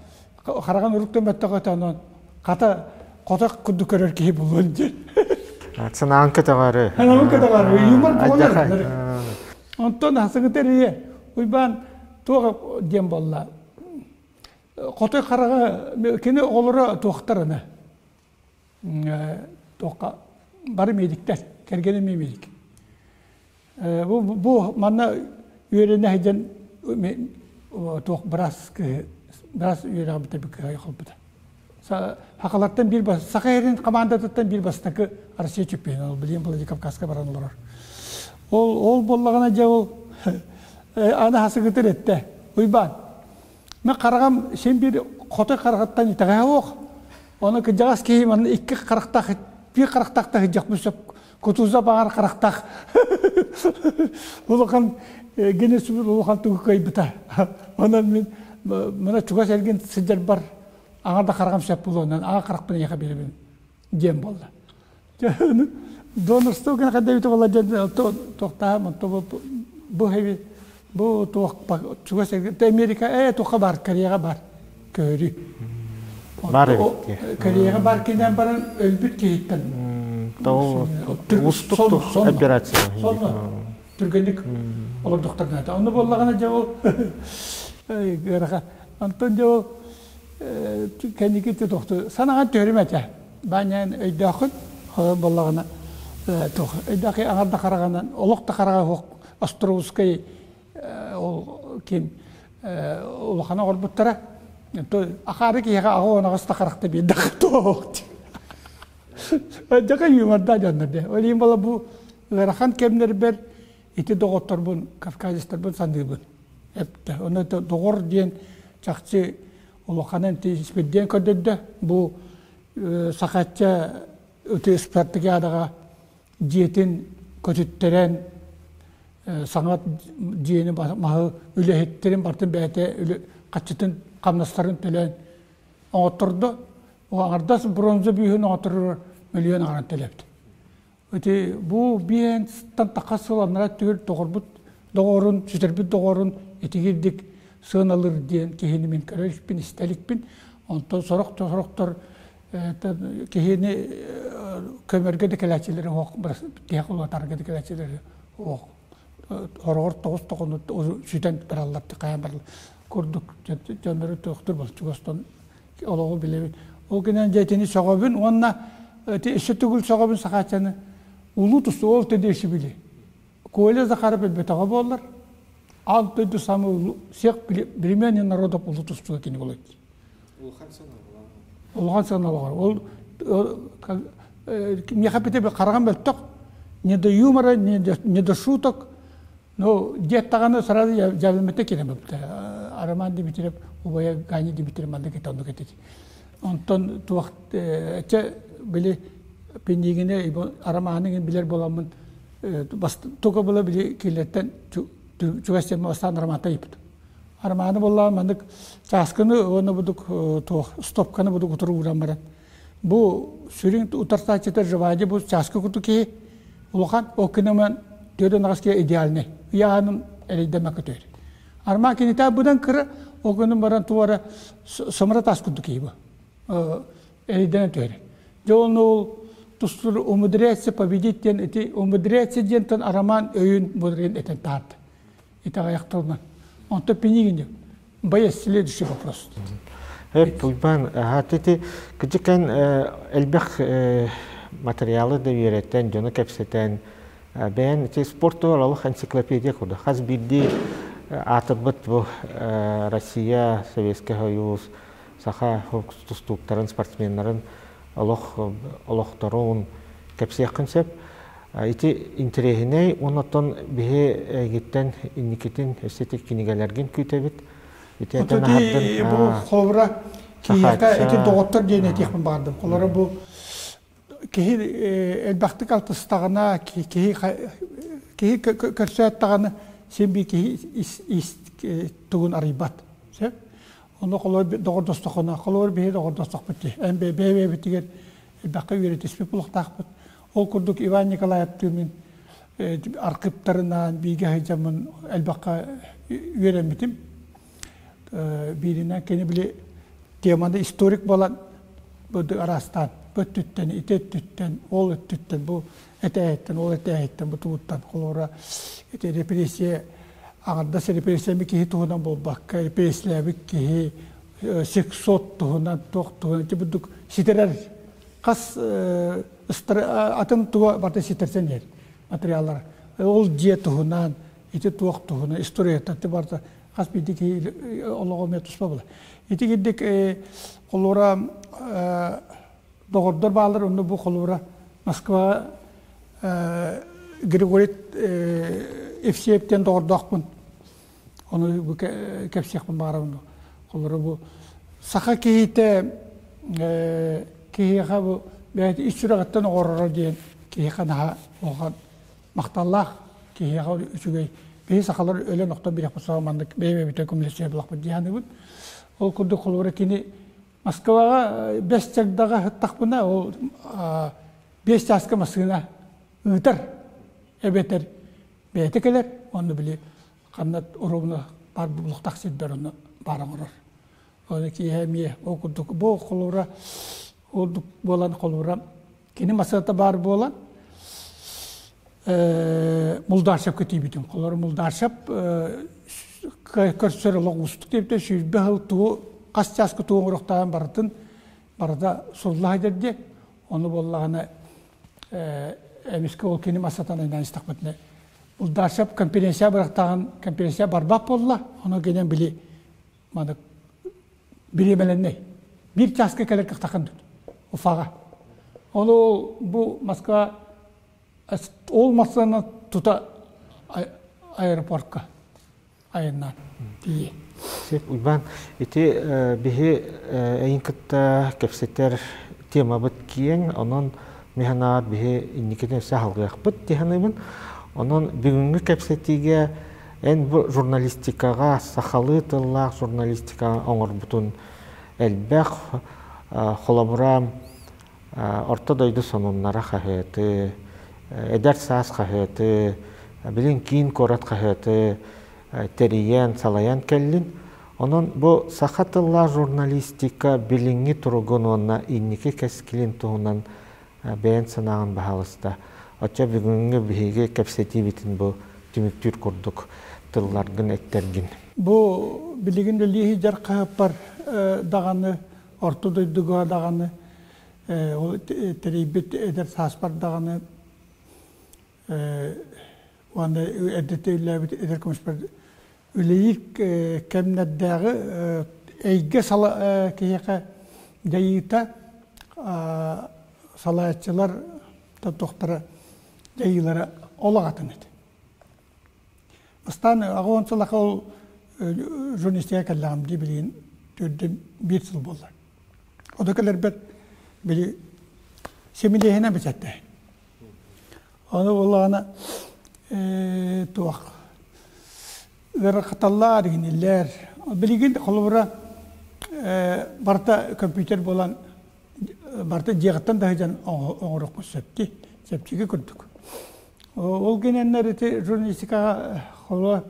хараҕын уруктан бөттөҕө онон хата хотох курдук көрөр киһи булуон диэн. Санаан көтөҕөрү. Санаан көтөҕөрү. Юмор буолар. Онтон хасыгытар ийэ Уйбаан туох диэн буолла? Хотой хараҕа кини оҕолоро туохтарына туохха бары медиктэр, кэргэним медик. Бу, бу манна үөрэнэ сылдьан туох быраас быраас үөрэҕин бүтэрбит кыһай холбута. Сахалартан биир бас Саха сирин командатыттан биир бастакы Россия чемпиона ол билигин Владикавказка баран олорор. Ол ол буоллаҕына дьэ ол аны хасыгытыр эттэ. Уйбаан, мен хараҕым син биир хотой хараҕыттан итэҕэһэ суох. Ону кырдьаҕас киһи манна икки харахтаах биир харахтаах да сылдьахпын сөп Кутуза баҕар харахтаах улахан Гиннес улахан тугу кыайбыта. Онон мин мына чугас эргин сылдьарбар аҥар да хараҕым сөп буолуонан аҕа харахпын эйиэхэ биэрэбин диэн буолла. Донорство гына хайда буолла диэн туохтааһым онто бу хэби бу туох чугас эргин Америка ээ туохха бар Кореяҕа бар көөрүү. Бар эбит. Кореяҕа бар кинен баран өлбүт киһиттэн уустук операция. Сонно түргэнник олордохторуна. Онно буоллаҕына дьэ ол ыарахан. Онтон дьэ ол кэнники тохту санаҕан түһэрим этэ. Баанньаан өйдөөххүн буоллаҕына туох өйдөөх аҥар да хараҕынан олох да хараҕа суох Островскай ол ким улахан оҕорбуттара. Ахаары киһиэхэ 88 да харахта биэрдэх туох. Дьака юморда дьоннор де. Ол иһин була бу ыарахан кэмнэрбэр ити доҕотторбун, кавказецтарбын саныыбын. Эптэ. Онно доҕор диэн чахчы улаханын тииспит көрдөрдө. Бу Сахачча ытыы спартакиадаҕа дьиэтин көтүттэрэн саҥа дьиэни маһы үлэһиттэрин барытын бэйэтэ хаччытын хамнастарын төлөөн оҥоттордо. Аҥардас бронза бүүһүн оҥотторор мөлүйүөн аҥарын төлөөбүт. Ити бу биэнтан таха сыл анараа өттүгэр доҕорбут доҕорун, сүтэрбит доҕорун итигирдик сыаналыыр диэн киһини мин көрө иликпин, истэ иликпин. Онтон сорох сорохтор киһини көмөргө да кэлээччилэри оһох тиһэх улатарга да кэлээччилэри оһох хороҕор тоҕус тоҕону сүтэн бараллар хайаан бараллар курдук дьоннору туохтур бол чугастан олоҕу билэбин ол гынан дьэ итини сөҕөбүн уонна ити өссө төгүл сөҕөбүн сахааччаны улуу тустуу ол тэдиэси били Коля Захаров өлбөтөҕө буоллар аан дойду самый улуу всех времен и народов улуу тустууга кини буолуо Улахан сыаналаах. Улахан сыаналаах. Ол миэхэ бите хараҕым мөлтөх, не до юмора, не до шуток. Ну, дед даҕаны сразу дьабыммыта киирэн барбыта. Роман Дмитриев, убайа Ганя Дмитриев маннык этэ, оннук этэ. Онтон туох чэ били пенигини Романы билэр буоламмын туга була били кинилэртэн чугас диэн бастаан Романтан ыйыппытым. Армааны буоллаҕа маннык чааскыны уонна будук туох стопканы будук утары ууран баран бу сүрүн утарсааччыта Живади бу чааскы курдук киһи улахан ол киноман төрүн аҕыс киһи идеальный ыйааһыным эрэйдэммэккэ түһэр. Армаа кинитэ быдан кыра ол гынан баран туора сымара таас курдук киһи бу эрэйдэнэн түһэр. Дьэ онно ол тустуур умудряется победить диэн ити умудряется диэнтэн Роман өйүн мудрин этэн таһаарда. Итэҕэйэх тылынан. Онто Пинигин боец следующий вопрос. Эп Уйбаан, ити кыдьыкан элбэх материалы да үөрэтэн, дьону кэпсэтэн, бэйэн ити спорт олох энциклопедия курдук. Хас биирдии аатырбыт бу Россия, Советский Союз, саха тустууктарын, спортсменнарын олох олохторун кэпсиэххин сөп. Ити интэриэһинэй уонна оттон биһи эйгиттэн инникитин өссө ити кинигэлэргин күүтэбит. Ити этэн аһардын. Бу холобура киһиэхэ ити доҕоттор диэн этиэхпин баҕардым. Холобура бу киһи элбэхтик алтыстаҕына, киһи киһи көрсөөт даҕаны син биир киһи ис, ис тугун арыйбат. Сөп? Ону холобур доҕордостоххуна, холобур биһи доҕордостохпут дии. Эн бэйэ-бэйэбитигэр элбэххэ үөрэтиспит булуохтаахпыт. Ол курдук Иван Николаевтыын мин архыыптарынаан бииргэ сылдьаммын элбэххэ үөрэммитим. Бииринэн кини били теманы историк буолан бу араастаан бу өттүттэн, ити өттүттэн, ол өттүттэн, бу этээһиттэн, ол этээһиттэн, бу тугуттан холобура ити репрессия аҥардас репрессиями киһи туһунан буолбакка, репрессиялээбит киһи сексот туһунан, туох туһунан ити бурдук ситэрэр хас атын туга барыта ситэрсэн иһэр материаллар. Ол дьиэ туһунан, ити туох туһунан, историята барыта хас биирдии киһи олоҕо эмиэ туспа буолар. Ити курдук холобура доҕордор бааллар, онно бу холобура Москва Григорий Евсеевтэн доҕордоохпун. Ону бу кэпсиэхпин баҕарабын. Холобура бу саха киһитэ киһиэхэ бу бэйэтэ ис сүрэҕиттэн оҕороро диэн киһиэхэ наһаа улахан махталлаах киһиэхэ үчүгэй биһи сахалар өлөн охтон бириэхпит саҕа маннык бэйэ-бэйэбитин көмөлөсүһэ булахпыт дии саныыбын. Ол курдук холобура кини Москваҕа бэс чагдаҕа сыттахпына ол биэс чааска массыына ыытар эбэтэр бэйэтэ кэлэр онно били ханна оруобуна баар булуохтаах сирбэр онно баар оҥорор. Оны киэһэ эмиэ ол курдук бу холобура ол буолан холобура кини массыыната баар буолан Мулдаршевка тиийбитим. Холобура Мулдаршев көрсөр олох уустук диэбитэ сүүрбэ сыл тугу хас чааска тугу оҥоруохтааҕын барытын барыта сурулла сылдьар диэн. Ону буоллаҕына эмискэ ол кини массатан айнаан истэхпитинэ Мулдаршев конференция бырахтааҕын конференция барбат буолла. Ону гинэн били маны бириэмэлэннэй. Биир чааска кэлэр кыахтаххын тут. Уфаҕа. Ону бу Москва ол массыына тута аэропортка айаннаан тиийэ. Сеп Уйбаан, ити биһи эйин кытта кэпсэтэр темабыт киэҥ, онон миһанаат биһи инникитин өссө аһылгыахпыт диһаныыбын. Онон бүгүҥҥү кэпсэтиигэ эн бу журналистикаҕа сахалыы тыллаах журналистикаҕа оҥорбутун элбэх холобура Орто дойду сонуннара хаһыаты, Эдэр саас хаһыаты, билин киин куорат хаһыаты тэрийэн, салайан кэллин. Онон бу саха тыллаах журналистика билиҥҥи туругун уонна инники кэскилин туһунан бэйэн санааҕын баһаалыста. Оччо бүгүҥҥү биһиги кэпсэтиибитин бу түмүктүүр курдук тылларгын эттэргин. Бу билигин үлэлии сылдьар хаһыаппар даҕаны орто дойдуга даҕаны ол тэрийбит эдэр сааспар даҕаны уонна эрдэтэ үлэлээбит эдэр көмүспэр үлэлиир кэмнэрдээҕи эйгэ сала киһиэхэ дьайыыта салайааччылар тохтора дьайыылара олох атын этэ. Бастаан аҕа сылаха ол журналистика кэллэҕим дии билигин төрдүн биир сыл буолла. Ону кэлэрбэр били симилиэһинэн бэчэттээһин. Ону буоллаҕына туох ыарахаталлар игиниллэр. Билигин холобура барыта компьютер буолан барыта дьиэҕиттэн да сылдьан оҥоруоххун сөп дии. Чэпчэки курдук. Ол гинэннэр ити журналистикаҕа холобура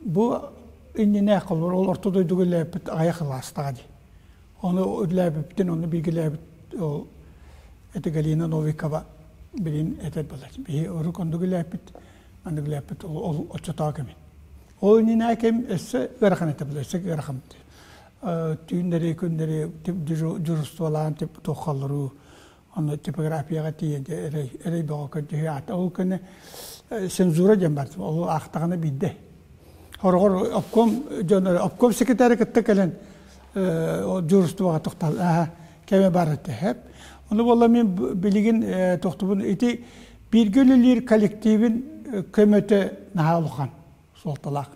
бу иннинэ холобура ол орто дойдуга үлэлээбиппит аҕыйах кылаастаҕа дии. Ону үлэлээбиппитин, ону бииргэлээбит ол ити Галина Новикова билин этэр буолар. Биһи урут оннук үлэлээппит, маннык үлэлээппит ол оччотооҕу кэмин. Ол иннинэ кэм өссө ыарахан этэ буолар, өссө ыарахан. Түүннэри, күннэри дежурстволаан туоххалларуу Онно типографияҕа тиийэн эрэй, эрэй бөҕө көрдөһүү аата. Ол кэннэ цензура диэн бар. Ол аахтаҕына биирдэ. Хороҕор обком дьон обком секретарь кытта кэлэн дьуурустубаҕа тохтол аха кэмэ бар этэ. Ону буолла мин билигин тохтубун ити бииргэ үлэлиир коллективин көмөтө наһаа улахан суолталаах.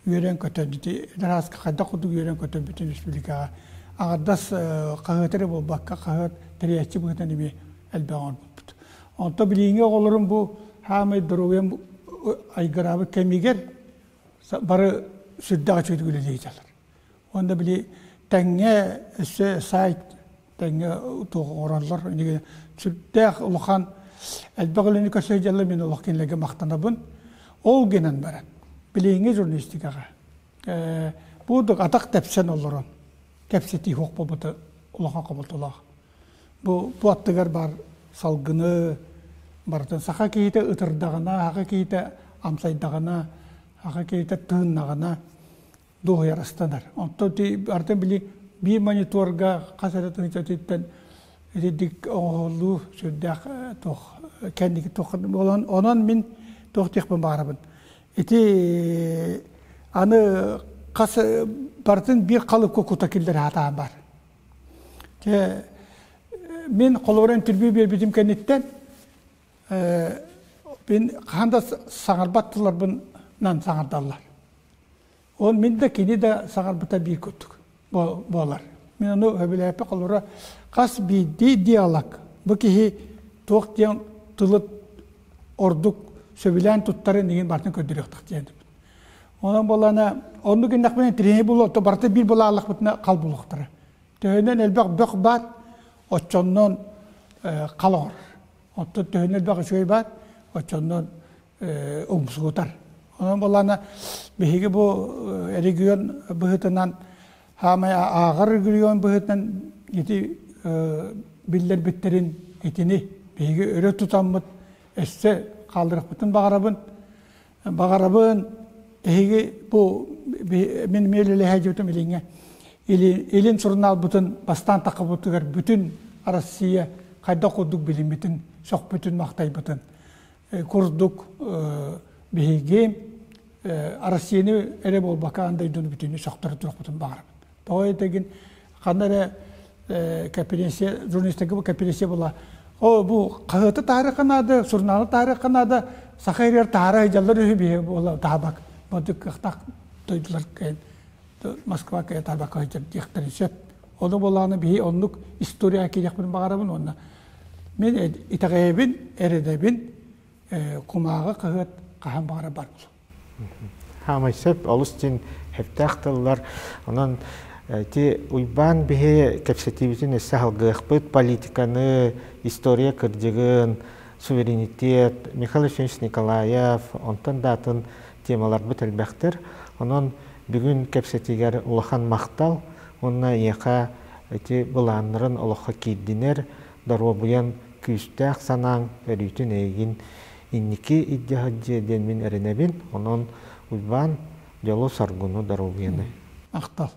Үөрэн-көтөн ити Драска хайдах курдук үөрэн-көтөн бүтүн республикаҕа аҥардас хаһыат эрэ буолбакка хаһыат тэрийээччи быһыытынан эмиэ элбэх оҥорбуппут. Онтон билиҥҥи оҕолорум бу хаамай доруобуйам айгыраабыт кэмигэр бары сүрдээх үчүгэйдик үлэлии сылдьаллар. Уонна били тэҥҥэ өссө сайт тэҥҥэ туох оҥороллор. Сүрдээх улахан элбэх үлэни көрсө сылдьаллар, мин олох кинилэргэ махтанабын. Ол гынан баран, билиҥҥи журналистикаҕа бу атах тэпсэн олорон кэпсэтии суох буолбута улахан хомолтолоох. Бу бу аттыгар баар салгыны барытын саха киһитэ ытырдаҕына, саха киһитэ амсайдаҕына, саха киһитэ тыыннаҕына дуоһуйар астанар. Онтон барытын били биир мониторга хас эрэ тыһыынчатыттан итирдик оҥоһуллуу сүрдээх туох кэнники туох буолан онон мин туох диэхпин баҕарабын. Ити аны хас барытын биир халыпка кута киллэрэ сатаан бар. Дьэ, мин холобура интервью биэрбитим кэнниттэн мин хаһан да саҥарбат тылларбынан саҥардаллар. Ол мин да кини да саҥарбыта биир курдук буолар. Мин ону сөбүлээппэ холобура хас биирдии диалог бу киһи туох диэн тылы ордук сөбүлээн туттарын игин барытын көрдөрүөхтэх диэн. Онон буолана оннук гыннахпына интэриэһи булуо то барыта биир булааллахпытына хал булуохтара. Төһөнөн элбэх бөх баар, оччоннон хал оҥорор. Оттон төһөнөн элбэх үчүгэй баар, оччоннон умсугутар. Онон буоллаҕына биһиги бу регион быһыытынан хаамай ааҕар регион быһыытынан ити биллэрбиттэрин итини биһиги өрө тутаммыт өссө хаалларыахпытын баҕарабын. Баҕарабын эһиги бу мин миэлэлэһэ илиҥҥэ илин сурунаалбытын бастаан таххыбытыгар бүтүн Россия хайдах курдук билиммитин, сөхпүтүн, махтайбытын курдук биһиги Россияны эрэ буолбакка аан дойдуну бүтүннүү сөхтөрө туруохпутун баҕарабын. Тоҕо этэгин ханна эрэ конференция журналистарга конференция була о бу хаһыаты таһаарыахха наада, сурунаалы таһаарыахха наада, саха ирэр таһаара сылдьаллар үһү биһи буола таһабак бу кыахтаах дойдулар кэлэн Москва кэлэн таһабакка сылдьар диэхтэрин сөп. Ону буоллаҕына биһи оннук история киириэхпин баҕарабын уонна мин итэҕэйэбин, эрэнэбин кумааҕы хаһыат хаһан баҕарар бар буолуо. Хаамай сөп, олус дьин хэптээх тыллар. Онон ити Уйбаан биһи кэпсэтиибитин өссө салгыахпыт политиканы, история кырдьыгын, суверенитет, Михаил Ефимович Николаев, онтон да атын темаларбыт элбэхтэр. Онон бүгүн кэпсэтиигэр улахан махтал уонна эйиэхэ ити былааннарын олоххо киирдинэр, доруобуйан күүстээх санааҥ өрүүтүн эйигин инники илдьэ сылдьыа диэн мин эрэнэбин. Онон Уйбаан дьолу-соргуну, доруобуйаны. Махтал.